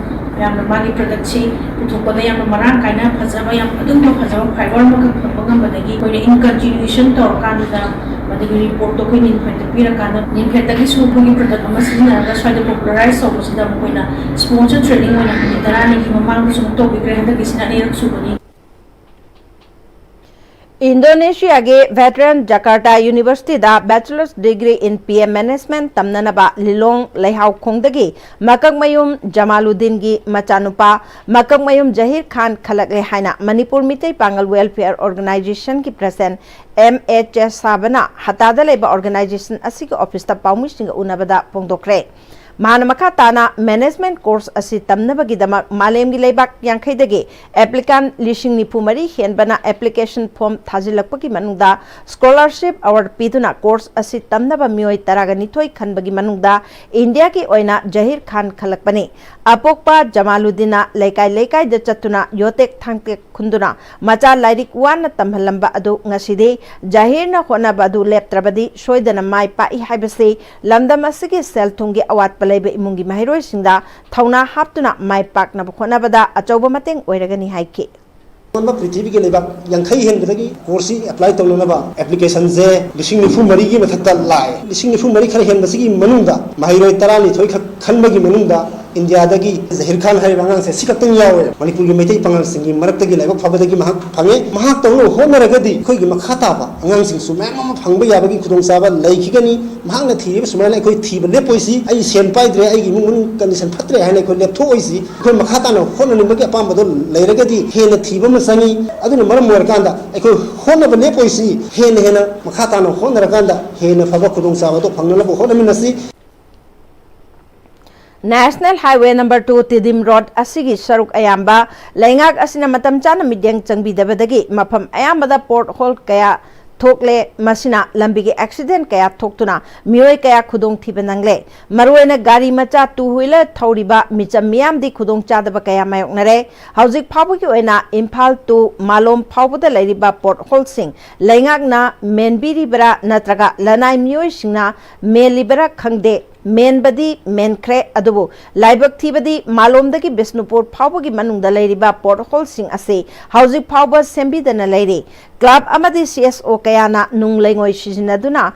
ꯌꯥꯝꯅ ꯃꯥꯒꯤ productꯁꯤ ꯄꯨꯊꯣꯛꯄꯗ ꯌꯥꯝꯅ ꯃꯔꯥꯡ ꯀꯥꯏꯅ ꯐꯖꯕ, ꯌꯥꯝ ꯑꯗꯨꯒꯨꯝꯕ ꯐꯖꯕ fiber ꯑꯃꯈꯛ ꯐꯪꯕ ꯉꯝꯕꯗꯒꯤ ꯑꯩꯈꯣꯏꯅ in continuation ꯇꯧꯔꯀꯥꯟꯗ ꯃꯗꯨꯒꯤ reportꯇꯣ ꯑꯩꯈꯣꯏ NINFATꯇ ꯄꯤꯔꯀꯥꯟꯗ NINFATꯇꯒꯤꯁꯨ ꯑꯩꯈꯣꯏꯒꯤ product ꯑꯃ ꯁꯤꯖꯤꯟꯅꯔꯒ ꯁ꯭ꯋꯥꯏꯗ popularize ꯇꯧꯕꯁꯤꯗ ꯃꯈꯣꯏꯅ sponsor training ꯑꯣꯏꯅ ꯅꯨꯃꯤꯠ ꯇꯔꯥꯅꯤꯒꯤ ꯃꯃꯥꯡꯗꯁꯨ ꯑꯃꯨꯛ ꯇꯧꯕꯤꯈ꯭ꯔꯦ꯫ ꯍꯟꯗꯛꯀꯤꯁꯤꯅ ꯑꯅꯤꯔꯛ ꯁꯨꯕꯅꯤ꯫ ꯏꯟꯗꯣꯅꯦꯁꯤꯌꯥꯒꯤ veteran Jakarta Universityꯗ Bachelor's Degree in P M Management ꯇꯝꯅꯅꯕ ꯂꯤꯂꯣꯡ ꯂꯩꯍꯥꯎꯈꯣꯡꯗꯒꯤ ꯃꯀꯛꯃꯌꯨꯝ ꯖꯃꯥꯂꯨꯗꯤꯟꯒꯤ ꯃꯆꯥꯅꯨꯄꯥ ꯃꯀꯛꯃꯌꯨꯝ ꯖꯍꯤꯔ ꯈꯥꯟ ꯈꯜꯂꯛꯂꯦ ꯍꯥꯏꯅ ꯃꯅꯤꯄꯨꯔ ꯃꯤꯇꯩ ꯄꯥꯉꯜ Welfare Organizationꯒꯤ President M A ꯆꯦꯁꯥꯕꯅ ꯍꯇꯥꯗ ꯂꯩꯕ organization ꯑꯁꯤꯒꯤ officeꯇ ꯄꯥꯎꯃꯤꯁꯤꯡꯒ ꯎꯅꯕꯗ ꯐꯣꯡꯗꯣꯛꯈ꯭ꯔꯦ꯫ ꯃꯍꯥꯛꯅ ꯃꯈꯥ ꯇꯥꯅ management course ꯑꯁꯤ ꯇꯝꯅꯕꯒꯤꯗꯃꯛ ꯃꯥꯂꯦꯝꯒꯤ ꯂꯩꯕꯥꯛ ꯌꯥꯡꯈꯩꯗꯒꯤ applicant ꯂꯤꯁꯤꯡ ꯅꯤꯐꯨ ꯃꯔꯤ ꯍꯦꯟꯕꯅ application form ꯊꯥꯖꯤꯜꯂꯛꯄꯒꯤ ꯃꯅꯨꯡꯗ scholarship award ꯄꯤꯗꯨꯅ course ꯑꯁꯤ ꯇꯝꯅꯕ ꯃꯤꯑꯣꯏ ꯇꯔꯥꯒ ꯅꯤꯊꯣꯏ ꯈꯟꯕꯒꯤ ꯃꯅꯨꯡꯗ ꯏꯟꯗꯤꯌꯥꯒꯤ ꯑꯣꯏꯅ ꯖꯍꯤꯔ ꯈꯥꯟ ꯈꯜꯂꯛꯄꯅꯤ꯫ ꯑꯄꯣꯛꯄ ꯖꯃꯥꯂꯨꯗꯤꯟꯅ ꯂꯩꯀꯥꯏ ꯂꯩꯀꯥꯏꯗ ꯆꯠꯇꯨꯅ ꯌꯣꯇꯦꯛ ꯊꯥꯡꯇꯦꯛ ꯈꯨꯟꯗꯨꯅ ꯃꯆꯥ ꯂꯥꯏꯔꯤꯛ ꯋꯥꯅ ꯇꯝꯍꯜꯂꯝꯕ ꯑꯗꯨ ꯉꯁꯤꯗꯤ ꯖꯍꯤꯔꯅ ꯍꯣꯠꯅꯕ ꯑꯗꯨ ꯂꯦꯞꯇ꯭ꯔꯕꯗꯤ ꯁꯣꯏꯗꯅ ꯃꯥꯏ ꯄꯥꯛꯏ ꯍꯥꯏꯕꯁꯤ ꯂꯝꯗꯝ ꯑꯁꯤꯒꯤ ꯁꯦꯜ ꯊꯨꯝꯒꯤ ꯑꯋꯥꯠꯄ ꯂꯩꯕ ꯏꯃꯨꯡꯒꯤ ꯃꯍꯩꯔꯣꯏꯁꯤꯡꯗ ꯊꯧꯅꯥ ꯍꯥꯞꯇꯨꯅ ꯃꯥꯏ ꯄꯥꯛꯅꯕ ꯍꯣꯠꯅꯕꯗ ꯑꯆꯧꯕ ꯃꯇꯦꯡ ꯑꯣꯏꯔꯒꯅꯤ ꯍꯥꯏꯈꯤ꯫ ꯑꯄꯨꯟꯕ ꯄ꯭ꯔꯤꯊꯤꯕꯤꯒꯤ ꯂꯩꯕꯥꯛ ꯌꯥꯡꯈꯩ ꯍꯦꯟꯕꯗꯒꯤ course ꯁꯤ apply ꯇꯧꯅꯅꯕ application ꯁꯦ ꯂꯤꯁꯤꯡ ꯅꯤꯐꯨ ꯃꯔꯤꯒꯤ ꯃꯊꯛꯇ ꯂꯥꯛꯑꯦ꯫ ꯂꯤꯁꯤꯡ ꯅꯤꯐꯨ ꯃꯔꯤ ꯈꯔ ꯍꯦꯟꯕꯁꯤꯒꯤ ꯃꯅꯨꯡꯗ ꯃꯍꯩꯔꯣꯏ ꯇꯔꯥꯅꯤꯊꯣꯏ ꯈꯛ ꯈꯟꯕꯒꯤ ꯃꯅꯨꯡꯗ ꯏꯟꯗꯤꯌꯥꯗꯒꯤ ꯖꯍꯤꯔ ꯈꯥꯟ ꯍꯥꯏꯔꯤꯕ ꯑꯉꯥꯡꯁꯦ ꯁꯤ ꯈꯛꯇꯪ ꯌꯥꯎꯋꯦ꯫ ꯃꯅꯤꯄꯨꯔꯒꯤ ꯃꯩꯇꯩ ꯄꯥꯉꯜꯁꯤꯡꯒꯤ ꯃꯔꯛꯇꯒꯤ ꯂꯥꯏꯕꯛ ꯐꯕꯗꯒꯤ ꯃꯍꯥꯛ ꯐꯪꯉꯦ꯫ ꯃꯍꯥꯛꯇꯧꯅ ꯍꯣꯠꯅꯔꯒꯗꯤ ꯑꯩꯈꯣꯏꯒꯤ ꯃꯈꯥ ꯇꯥꯕ ꯑꯉꯥꯡꯁꯤꯡꯁꯨ ꯃꯌꯥꯝ ꯑꯃ ꯐꯪꯕ ꯌꯥꯕꯒꯤ ꯈꯨꯗꯣꯡꯆꯥꯕ ꯂꯩꯈꯤꯒꯅꯤ꯫ ꯃꯍꯥꯛꯅ ꯊꯤꯔꯤꯕ ꯁꯨꯃꯥꯏꯅ ꯑꯩꯈꯣꯏ ꯊꯤꯕ ꯂꯦꯞꯄꯣꯏꯁꯤ, "ꯑꯩ ꯁꯦꯟ ꯄꯥꯏꯗ꯭ꯔꯦ, ꯑꯩꯒꯤ ꯏꯃꯨꯡ ꯃꯅꯨꯡ condition ꯐꯠꯇ꯭ꯔꯦ" ꯍꯥꯏꯅ ꯑꯩꯈꯣꯏ ꯂꯦꯞꯊꯣꯛꯑꯣꯏꯁꯤ꯫ ꯑꯩꯈꯣꯏ ꯃꯈꯥ ꯇꯥꯅ ꯍꯣꯠꯅꯅꯤꯡꯕꯒꯤ ꯑꯄꯥꯝꯕꯗꯣ ꯂꯩꯔꯒꯗꯤ ꯍꯦꯟꯅ ꯊꯤꯕ ꯑꯃ ꯆꯪꯉꯤ꯫ ꯑꯗꯨꯅ ꯃꯔꯝ ꯑꯣꯏꯔꯀꯥꯟꯗ ꯑꯩꯈꯣꯏ ꯍꯣꯠꯅꯕ ꯂꯦꯞꯄꯣꯏꯁꯤ, ꯍꯦꯟꯅ ꯍꯦꯟꯅ ꯃꯈꯥ ꯇꯥꯅ ꯍꯣꯠꯅꯔꯀꯥꯟꯗ ꯍꯦꯟꯅ ꯐꯕ ꯈꯨꯗꯣꯡꯆꯥꯕꯗꯣ ꯐꯪꯅꯅꯕ ꯍꯣꯠꯅꯃꯤꯟꯅꯁꯤ꯫ National Highway number two Tiddim road ꯑꯁꯤꯒꯤ ꯁꯔꯨꯛ ꯑꯌꯥꯝꯕ ꯂꯩꯉꯥꯛ ꯑꯁꯤꯅ ꯃꯇꯝ ꯆꯥꯅ ꯃꯤꯠꯌꯦꯡ ꯆꯪꯕꯤꯗꯕꯗꯒꯤ ꯃꯐꯝ ꯑꯌꯥꯝꯕꯗ pothole ꯀꯌꯥ ꯊꯣꯛꯂꯦ꯫ ꯃꯁꯤꯅ ꯂꯝꯕꯤꯒꯤ accident ꯀꯌꯥ ꯊꯣꯛꯇꯨꯅ ꯃꯤꯑꯣꯏ ꯀꯌꯥ ꯈꯨꯗꯣꯡꯊꯤꯕ ꯅꯪꯂꯦ꯫ ꯃꯔꯨꯑꯣꯏꯅ ꯒꯥꯔꯤ ꯃꯆꯥ two wheeler ꯊꯧꯔꯤꯕ ꯃꯤꯆꯝ ꯃꯤꯌꯥꯝꯗꯤ ꯈꯨꯗꯣꯡꯆꯥꯗꯕ ꯀꯌꯥ ꯃꯥꯌꯣꯛꯅꯔꯦ꯫ ꯍꯧꯖꯤꯛ ꯐꯥꯎꯕꯒꯤ ꯑꯣꯏꯅ ꯏꯝꯐꯥꯜ to ꯃꯥꯂꯣꯝ ꯐꯥꯎꯕꯗ ꯂꯩꯔꯤꯕ pothole ꯁꯤꯡ ꯂꯩꯉꯥꯛꯅ ꯃꯦꯟꯕꯤꯔꯤꯕꯔꯥ ꯅꯠꯇ꯭ꯔꯒ ꯂꯅꯥꯏ ꯃꯤꯑꯣꯏꯁꯤꯡꯅ ꯃꯦꯜꯂꯤꯕꯔꯥ ꯈꯪꯗꯦ꯫ ꯃꯦꯟꯕꯗꯤ ꯃꯦꯟꯈ꯭ꯔꯦ, ꯑꯗꯨꯕꯨ ꯂꯥꯏꯕꯛ ꯊꯤꯕꯗꯤ ꯃꯥꯂꯣꯝꯗꯒꯤ ꯕꯤꯁꯅꯨꯄꯨꯔ ꯐꯥꯎꯕꯒꯤ ꯃꯅꯨꯡꯗ ꯂꯩꯔꯤꯕ pothole ꯁꯤꯡ ꯑꯁꯤ ꯍꯧꯖꯤꯛ ꯐꯥꯎꯕ ꯁꯦꯝꯕꯤꯗꯅ ꯂꯩꯔꯤ꯫ Club ꯑꯃꯗꯤ C S O ꯀꯌꯥꯅ ꯅꯨꯡ ꯂꯩꯉꯣꯏ ꯁꯤꯖꯤꯟꯅꯗꯨꯅ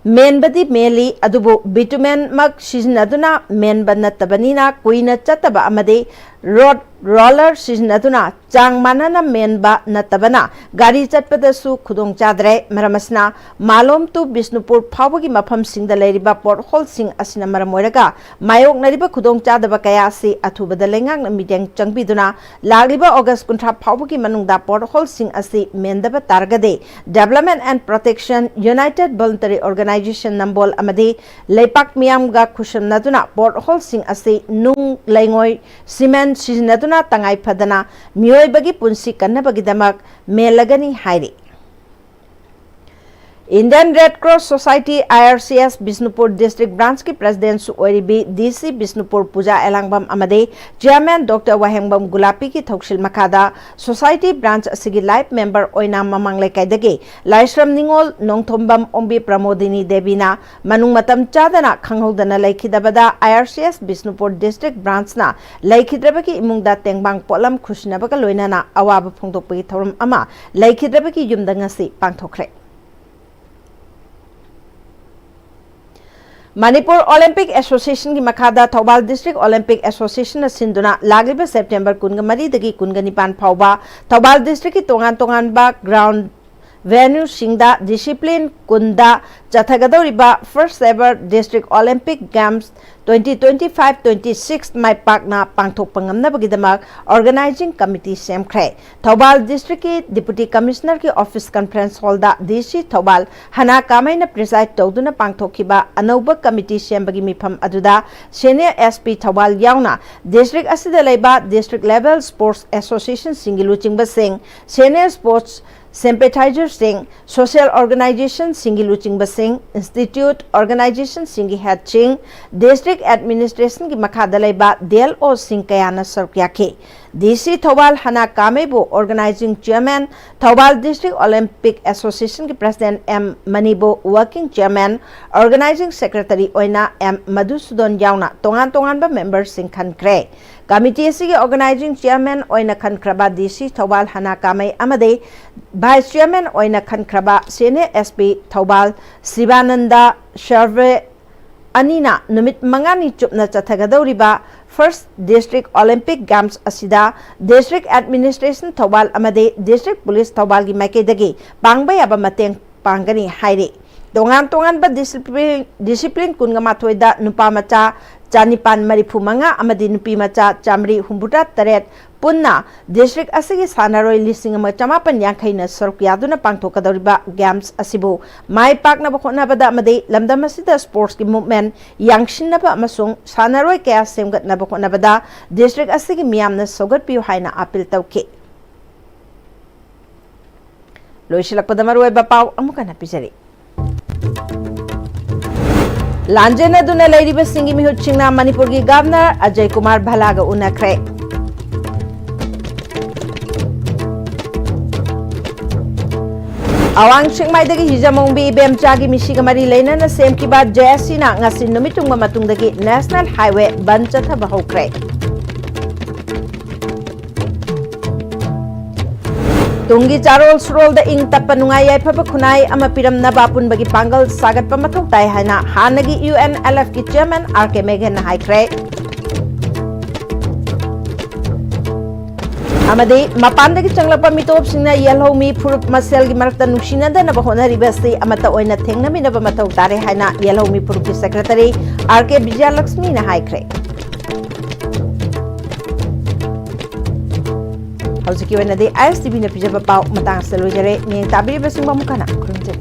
ꯃꯦꯟꯕꯗꯤ ꯃꯦꯜꯂꯤ, ꯑꯗꯨꯕꯨ bitumen ꯃꯛ ꯁꯤꯖꯤꯟꯅꯗꯨꯅ ꯃꯦꯟꯕ ꯅꯠꯇꯕꯅꯤꯅ ꯀꯨꯏꯅ ꯆꯠꯇꯕ ꯑꯃꯗꯤ ꯔꯣꯗ ꯔꯣꯂꯔ ꯁꯤꯖꯤꯟꯅꯗꯨꯅ ꯆꯥꯡ ꯃꯥꯟꯅꯅ ꯃꯦꯟꯕ ꯅꯠꯇꯕꯅ ꯒꯥꯔꯤ ꯆꯠꯄꯗꯁꯨ ꯈꯨꯗꯣꯡ ꯆꯥꯗ꯭ꯔꯦ꯫ ꯃꯔꯝ ꯑꯁꯤꯅ ꯃꯥꯂꯣꯝ to ꯕꯤꯁꯅꯨꯄꯨꯔ ꯐꯥꯎꯕꯒꯤ ꯃꯐꯝꯁꯤꯡꯗ ꯂꯩꯔꯤꯕ ꯄꯣꯠꯍꯣꯜꯁꯤꯡ ꯑꯁꯤꯅ ꯃꯔꯝ ꯑꯣꯏꯔꯒ ꯃꯥꯌꯣꯛꯅꯔꯤꯕ ꯈꯨꯗꯣꯡꯆꯥꯗꯕ ꯀꯌꯥ ꯑꯁꯤ ꯑꯊꯨꯕꯗ ꯂꯩꯉꯥꯛꯅ ꯃꯤꯠꯌꯦꯡ ꯆꯪꯕꯤꯗꯨꯅ ꯂꯥꯛꯂꯤꯕ ꯑꯣꯒꯁ ꯀꯨꯟꯊ꯭ꯔꯥ ꯐꯥꯎꯕꯒꯤ ꯃꯅꯨꯡꯗ ꯄꯣꯠꯍꯣꯜꯁꯤꯡ ꯑꯁꯤ ꯃꯦꯟꯗꯕ ꯇꯥꯔꯒꯗꯤ Development and Protection United Voluntary Organization ꯅꯝꯕꯣꯜ ꯑꯃꯗꯤ ꯂꯩꯄꯥꯛ ꯃꯤꯌꯥꯝꯒ ꯈꯨꯠꯁꯝꯅꯗꯨꯅ ꯄꯣꯠꯍꯣꯜꯁꯤꯡ ꯑꯁꯤ ꯅꯨꯡ, ꯂꯩꯉꯣꯏ, ꯁꯤꯃꯦꯟ ꯁꯤꯖꯤꯟꯅꯗꯨꯅ ꯇꯉꯥꯏ ꯐꯗꯅ ꯃꯤꯑꯣꯏꯕꯒꯤ ꯄꯨꯟꯁꯤ ꯀꯟꯅꯕꯒꯤꯗꯃꯛ ꯃꯦꯜꯂꯒꯅꯤ ꯍꯥꯏꯔꯤ꯫ Indian Red Cross Society, I R C S, Bishnupur District Branch ꯀꯤ President ꯁꯨ ꯑꯣꯏꯔꯤꯕꯤ D C ꯕꯤꯁꯅꯨꯄꯨꯔ ꯄꯨꯖꯥ ꯑꯦꯂꯥꯡꯕꯝ ꯑꯃꯗꯤ Chairman Doctor ꯋꯥꯍꯦꯡꯕꯝ ꯒꯨꯂꯥꯄꯤꯒꯤ ꯊꯧꯁꯤꯜ ꯃꯈꯥꯗ Society Branch ꯑꯁꯤꯒꯤ Life Member ꯑꯣꯏꯅ ꯃꯃꯥꯡ ꯂꯩꯀꯥꯏꯗꯒꯤ ꯂꯥꯏꯁ꯭ꯔꯝ ꯅꯤꯉꯣꯜ ꯅꯣꯡꯊꯣꯝꯕꯝ ꯑꯣꯡꯕꯤ ꯄ꯭ꯔꯃꯣꯗꯤꯅꯤ ꯗꯦꯕꯤꯅ ꯃꯅꯨꯡ ꯃꯇꯝ ꯆꯥꯗꯅ ꯈꯪꯍꯧꯗꯅ ꯂꯩꯈꯤꯗꯕꯗ I R C S Bishnupur District Branch ꯅ ꯂꯩꯈꯤꯗ꯭ꯔꯕꯒꯤ ꯏꯃꯨꯡꯗ ꯇꯦꯡꯕꯥꯡ ꯄꯣꯠꯂꯝ ꯈꯨꯠꯁꯤꯟꯅꯕꯒ ꯂꯣꯏꯅꯅ ꯑꯋꯥꯕ ꯐꯣꯡꯗꯣꯛꯄꯒꯤ ꯊꯧꯔꯝ ꯑꯃ ꯂꯩꯈꯤꯗ꯭ꯔꯕꯒꯤ ꯌꯨꯝꯗ ꯉꯁꯤ ꯄꯥꯡꯊꯣꯛꯈ꯭ꯔꯦ꯫ ꯃꯅꯤꯄꯨꯔ Olympic Association ꯒꯤ ꯃꯈꯥꯗ ꯊꯧꯕꯥꯜ District Olympic Association ꯅ ꯁꯤꯟꯗꯨꯅ ꯂꯥꯛꯂꯤꯕ September ꯀꯨꯟꯃꯔꯤꯗꯒꯤ ꯀꯨꯟꯅꯤꯄꯥꯟ ꯐꯥꯎꯕ ꯊꯧꯕꯥꯜ District ꯀꯤ ꯇꯣꯉꯥꯟ ꯇꯣꯉꯥꯟꯕ ground venue ꯁꯤꯡꯗ discipline ꯀꯨꯟꯗ ꯆꯠꯊꯒꯗꯧꯔꯤꯕ first ever District Olympic Games twenty twenty-five twenty-six ꯃꯥꯏ ꯄꯥꯛꯅ ꯄꯥꯡꯊꯣꯛꯄ ꯉꯝꯅꯕꯒꯤꯗꯃꯛ Organizing Committee ꯁꯦꯝꯈ꯭ꯔꯦ꯫ ꯊꯧꯕꯥꯜ District ꯀꯤ Deputy Commissioner ꯒꯤ Office Conference Hall ꯗ D C ꯊꯧꯕꯥꯜ ꯍꯅꯥ ꯀꯥꯃꯩꯅ preside ꯇꯧꯗꯨꯅ ꯄꯥꯡꯊꯣꯛꯈꯤꯕ ꯑꯅꯧꯕ committee ꯁꯦꯝꯕꯒꯤ ꯃꯤꯐꯝ ꯑꯗꯨꯗ Senior S P ꯊꯧꯕꯥꯜ ꯌꯥꯎꯅ district ꯑꯁꯤꯗ ꯂꯩꯕ district level sports association ꯁꯤꯡꯒꯤ ꯂꯨꯆꯤꯡꯕꯁꯤꯡ, senior sports sympathizer ꯁꯤꯡ, social organization ꯁꯤꯡꯒꯤ ꯂꯨꯆꯤꯡꯕꯁꯤꯡ, institute organization ꯁꯤꯡꯒꯤ head ꯁꯤꯡ, district administration ꯒꯤ ꯃꯈꯥꯗ ꯂꯩꯕ D L O ꯁꯤꯡ ꯀꯌꯥꯅ ꯁꯔꯨꯛ ꯌꯥꯈꯤ꯫ D C Thoubal ꯍꯅꯥ ꯀꯥꯃꯩꯕꯨ Organizing Chairman, Thoubal District Olympic Association ꯒꯤ President M ꯃꯅꯤꯕꯨ Working Chairman, Organizing Secretary ꯑꯣꯏꯅ M ꯃꯙꯨꯁꯨꯗꯟ ꯌꯥꯎꯅ ꯇꯣꯉꯥꯟ ꯇꯣꯉꯥꯟꯕ member ꯁꯤꯡ ꯈꯟꯈ꯭ꯔꯦ꯫ Committee ꯑꯁꯤꯒꯤ Organizing Chairman ꯑꯣꯏꯅ ꯈꯟꯈ꯭ꯔꯕ D C ꯊꯧꯕꯥꯜ ꯍꯅꯥ ꯀꯥꯃꯩ ꯑꯃꯗꯤ Vice Chairman ꯑꯣꯏꯅ ꯈꯟꯈ꯭ꯔꯕ Senior S P Thoubal Shibananda ꯁꯔꯚꯦ ꯑꯅꯤꯅ ꯅꯨꯃꯤꯠ ꯃꯉꯥꯅꯤ ꯆꯨꯞꯅ ꯆꯠꯊꯒꯗꯧꯔꯤꯕ First District Olympic Games ꯑꯁꯤꯗ District Administration ꯊꯧꯕꯥꯜ ꯑꯃꯗꯤ District Police ꯊꯧꯕꯥꯜꯒꯤ ꯃꯥꯏꯀꯩꯗꯒꯤ ꯄꯥꯡꯕ ꯌꯥꯕ ꯃꯇꯦꯡ ꯄꯥꯡꯒꯅꯤ ꯍꯥꯏꯔꯤ꯫ ꯇꯣꯉꯥꯟ ꯇꯣꯉꯥꯟꯕ discipline, discipline ꯀꯨꯟꯒ ꯃꯥꯊꯣꯏꯗ ꯅꯨꯄꯥ ꯃꯆꯥ ꯆꯅꯤꯄꯥꯟ ꯃꯔꯤꯐꯨ ꯃꯉꯥ ꯑꯃꯗꯤ ꯅꯨꯄꯤ ꯃꯆꯥ ꯆꯥꯃꯔꯤ ꯍꯨꯝꯐꯨꯇꯔꯥ ꯇꯔꯦꯠ ꯄꯨꯟꯅ district ꯑꯁꯤꯒꯤ ꯁꯥꯟꯅꯔꯣꯏ ꯂꯤꯁꯤꯡ ꯑꯃ ꯆꯃꯥꯄꯟ ꯌꯥꯡꯈꯩꯅ ꯁꯔꯨꯛ ꯌꯥꯗꯨꯅ ꯄꯥꯡꯊꯣꯛꯀꯗꯧꯔꯤꯕ games ꯑꯁꯤꯕꯨ ꯃꯥꯏ ꯄꯥꯛꯅꯕ ꯍꯣꯠꯅꯕꯗ ꯑꯃꯗꯤ ꯂꯝꯗꯝ ꯑꯁꯤꯗ sportsꯀꯤ movement ꯌꯥꯡꯁꯤꯟꯅꯕ ꯑꯃꯁꯨꯡ ꯁꯥꯟꯅꯔꯣꯏ ꯀꯌꯥ ꯁꯦꯝꯒꯠꯅꯕ ꯍꯣꯠꯅꯕꯗ district ꯑꯁꯤꯒꯤ ꯃꯤꯌꯥꯝꯅ ꯁꯧꯒꯠꯄꯤꯌꯨ ꯍꯥꯏꯅ appeal ꯇꯧꯈꯤ꯫ ꯂꯣꯏꯁꯤꯜꯂꯛꯄꯗ ꯃꯔꯨꯑꯣꯏꯕ ꯄꯥꯎ ꯑꯃꯨꯛ ꯍꯟꯅ ꯄꯤꯖꯔꯤ꯫ ꯂꯥꯟꯖꯦꯟꯅꯗꯨꯅ ꯂꯩꯔꯤꯕꯁꯤꯡꯒꯤ ꯃꯤꯍꯨꯠꯁꯤꯡꯅ ꯃꯅꯤꯄꯨꯔꯒꯤ Governor ꯑꯖꯌ ꯀꯨꯃꯥꯔ ꯚꯜꯂꯥꯒ ꯎꯅꯈ꯭ꯔꯦ꯫ ꯑꯋꯥꯡ ꯁꯦꯛꯃꯥꯏꯗꯒꯤ ꯍꯤꯖꯝ ꯑꯣꯡꯕꯤ ꯏꯕꯦꯝꯆꯥꯒꯤ ꯃꯤꯁꯤꯒ ꯃꯔꯤ ꯂꯩꯅꯅ ꯁꯦꯝꯈꯤꯕ JACꯅ ꯉꯁꯤ ꯅꯨꯃꯤꯠ ꯌꯨꯡꯕ ꯃꯇꯨꯡꯗꯒꯤ National Highway ꯕꯟ ꯆꯠꯊꯕ ꯍꯧꯈ꯭ꯔꯦ꯫ ꯇꯨꯡꯒꯤ ꯆꯥꯔꯣꯜ ꯁꯨꯔꯣꯜꯗ ꯏꯪ ꯇꯞꯄ ꯅꯨꯡꯉꯥꯏ ꯌꯥꯏꯐꯕ ꯈꯨꯟꯅꯥꯏ ꯑꯃ ꯄꯤꯔꯝꯅꯕ ꯑꯄꯨꯟꯕꯒꯤ ꯄꯥꯡꯒꯜ ꯁꯥꯒꯠꯄ ꯃꯊꯧ ꯇꯥꯏ ꯍꯥꯏꯅ ꯍꯥꯟꯅꯒꯤ UNLFꯀꯤ Chairman R K Meghanaꯅ ꯍꯥꯏꯈ꯭ꯔꯦ꯫ ꯑꯃꯗꯤ ꯃꯄꯥꯟꯗꯒꯤ ꯆꯪꯂꯛꯄ ꯃꯤꯇꯣꯞꯁꯤꯡꯅ ꯌꯦꯜꯍꯧꯃꯤ ꯐꯨꯔꯨꯞ ꯃꯁꯦꯜꯒꯤ ꯃꯔꯛꯇ ꯅꯨꯡꯁꯤꯅꯗꯅꯕ ꯍꯣꯠꯅꯔꯤꯕ ꯑꯁꯤ ꯑꯃꯠꯇ ꯑꯣꯏꯅ ꯊꯦꯡꯅꯃꯤꯟꯅꯕ ꯃꯊꯧ ꯇꯥꯔꯦ ꯍꯥꯏꯅ ꯌꯦꯜꯍꯧꯃꯤ ꯐꯨꯔꯨꯞꯀꯤ Secretary R K ꯕꯤꯖꯌꯂꯛꯁꯃꯤꯅ ꯍꯥꯏꯈ꯭ꯔꯦ꯫ ꯍꯧꯖꯤꯛꯀꯤ ꯑꯣꯏꯅꯗꯤ ISTVꯅ ꯄꯤꯖꯕ ꯄꯥꯎ ꯃꯇꯥꯡ ꯑꯁꯤꯗ ꯂꯣꯏꯖꯔꯦ꯫ ꯃꯤꯠꯌꯦꯡ ꯇꯥꯕꯤꯔꯤꯕꯁꯤꯡꯕꯨ ꯑꯃꯨꯛ ꯍꯟꯅ ꯈꯨꯔꯨꯝꯖꯔꯤ꯫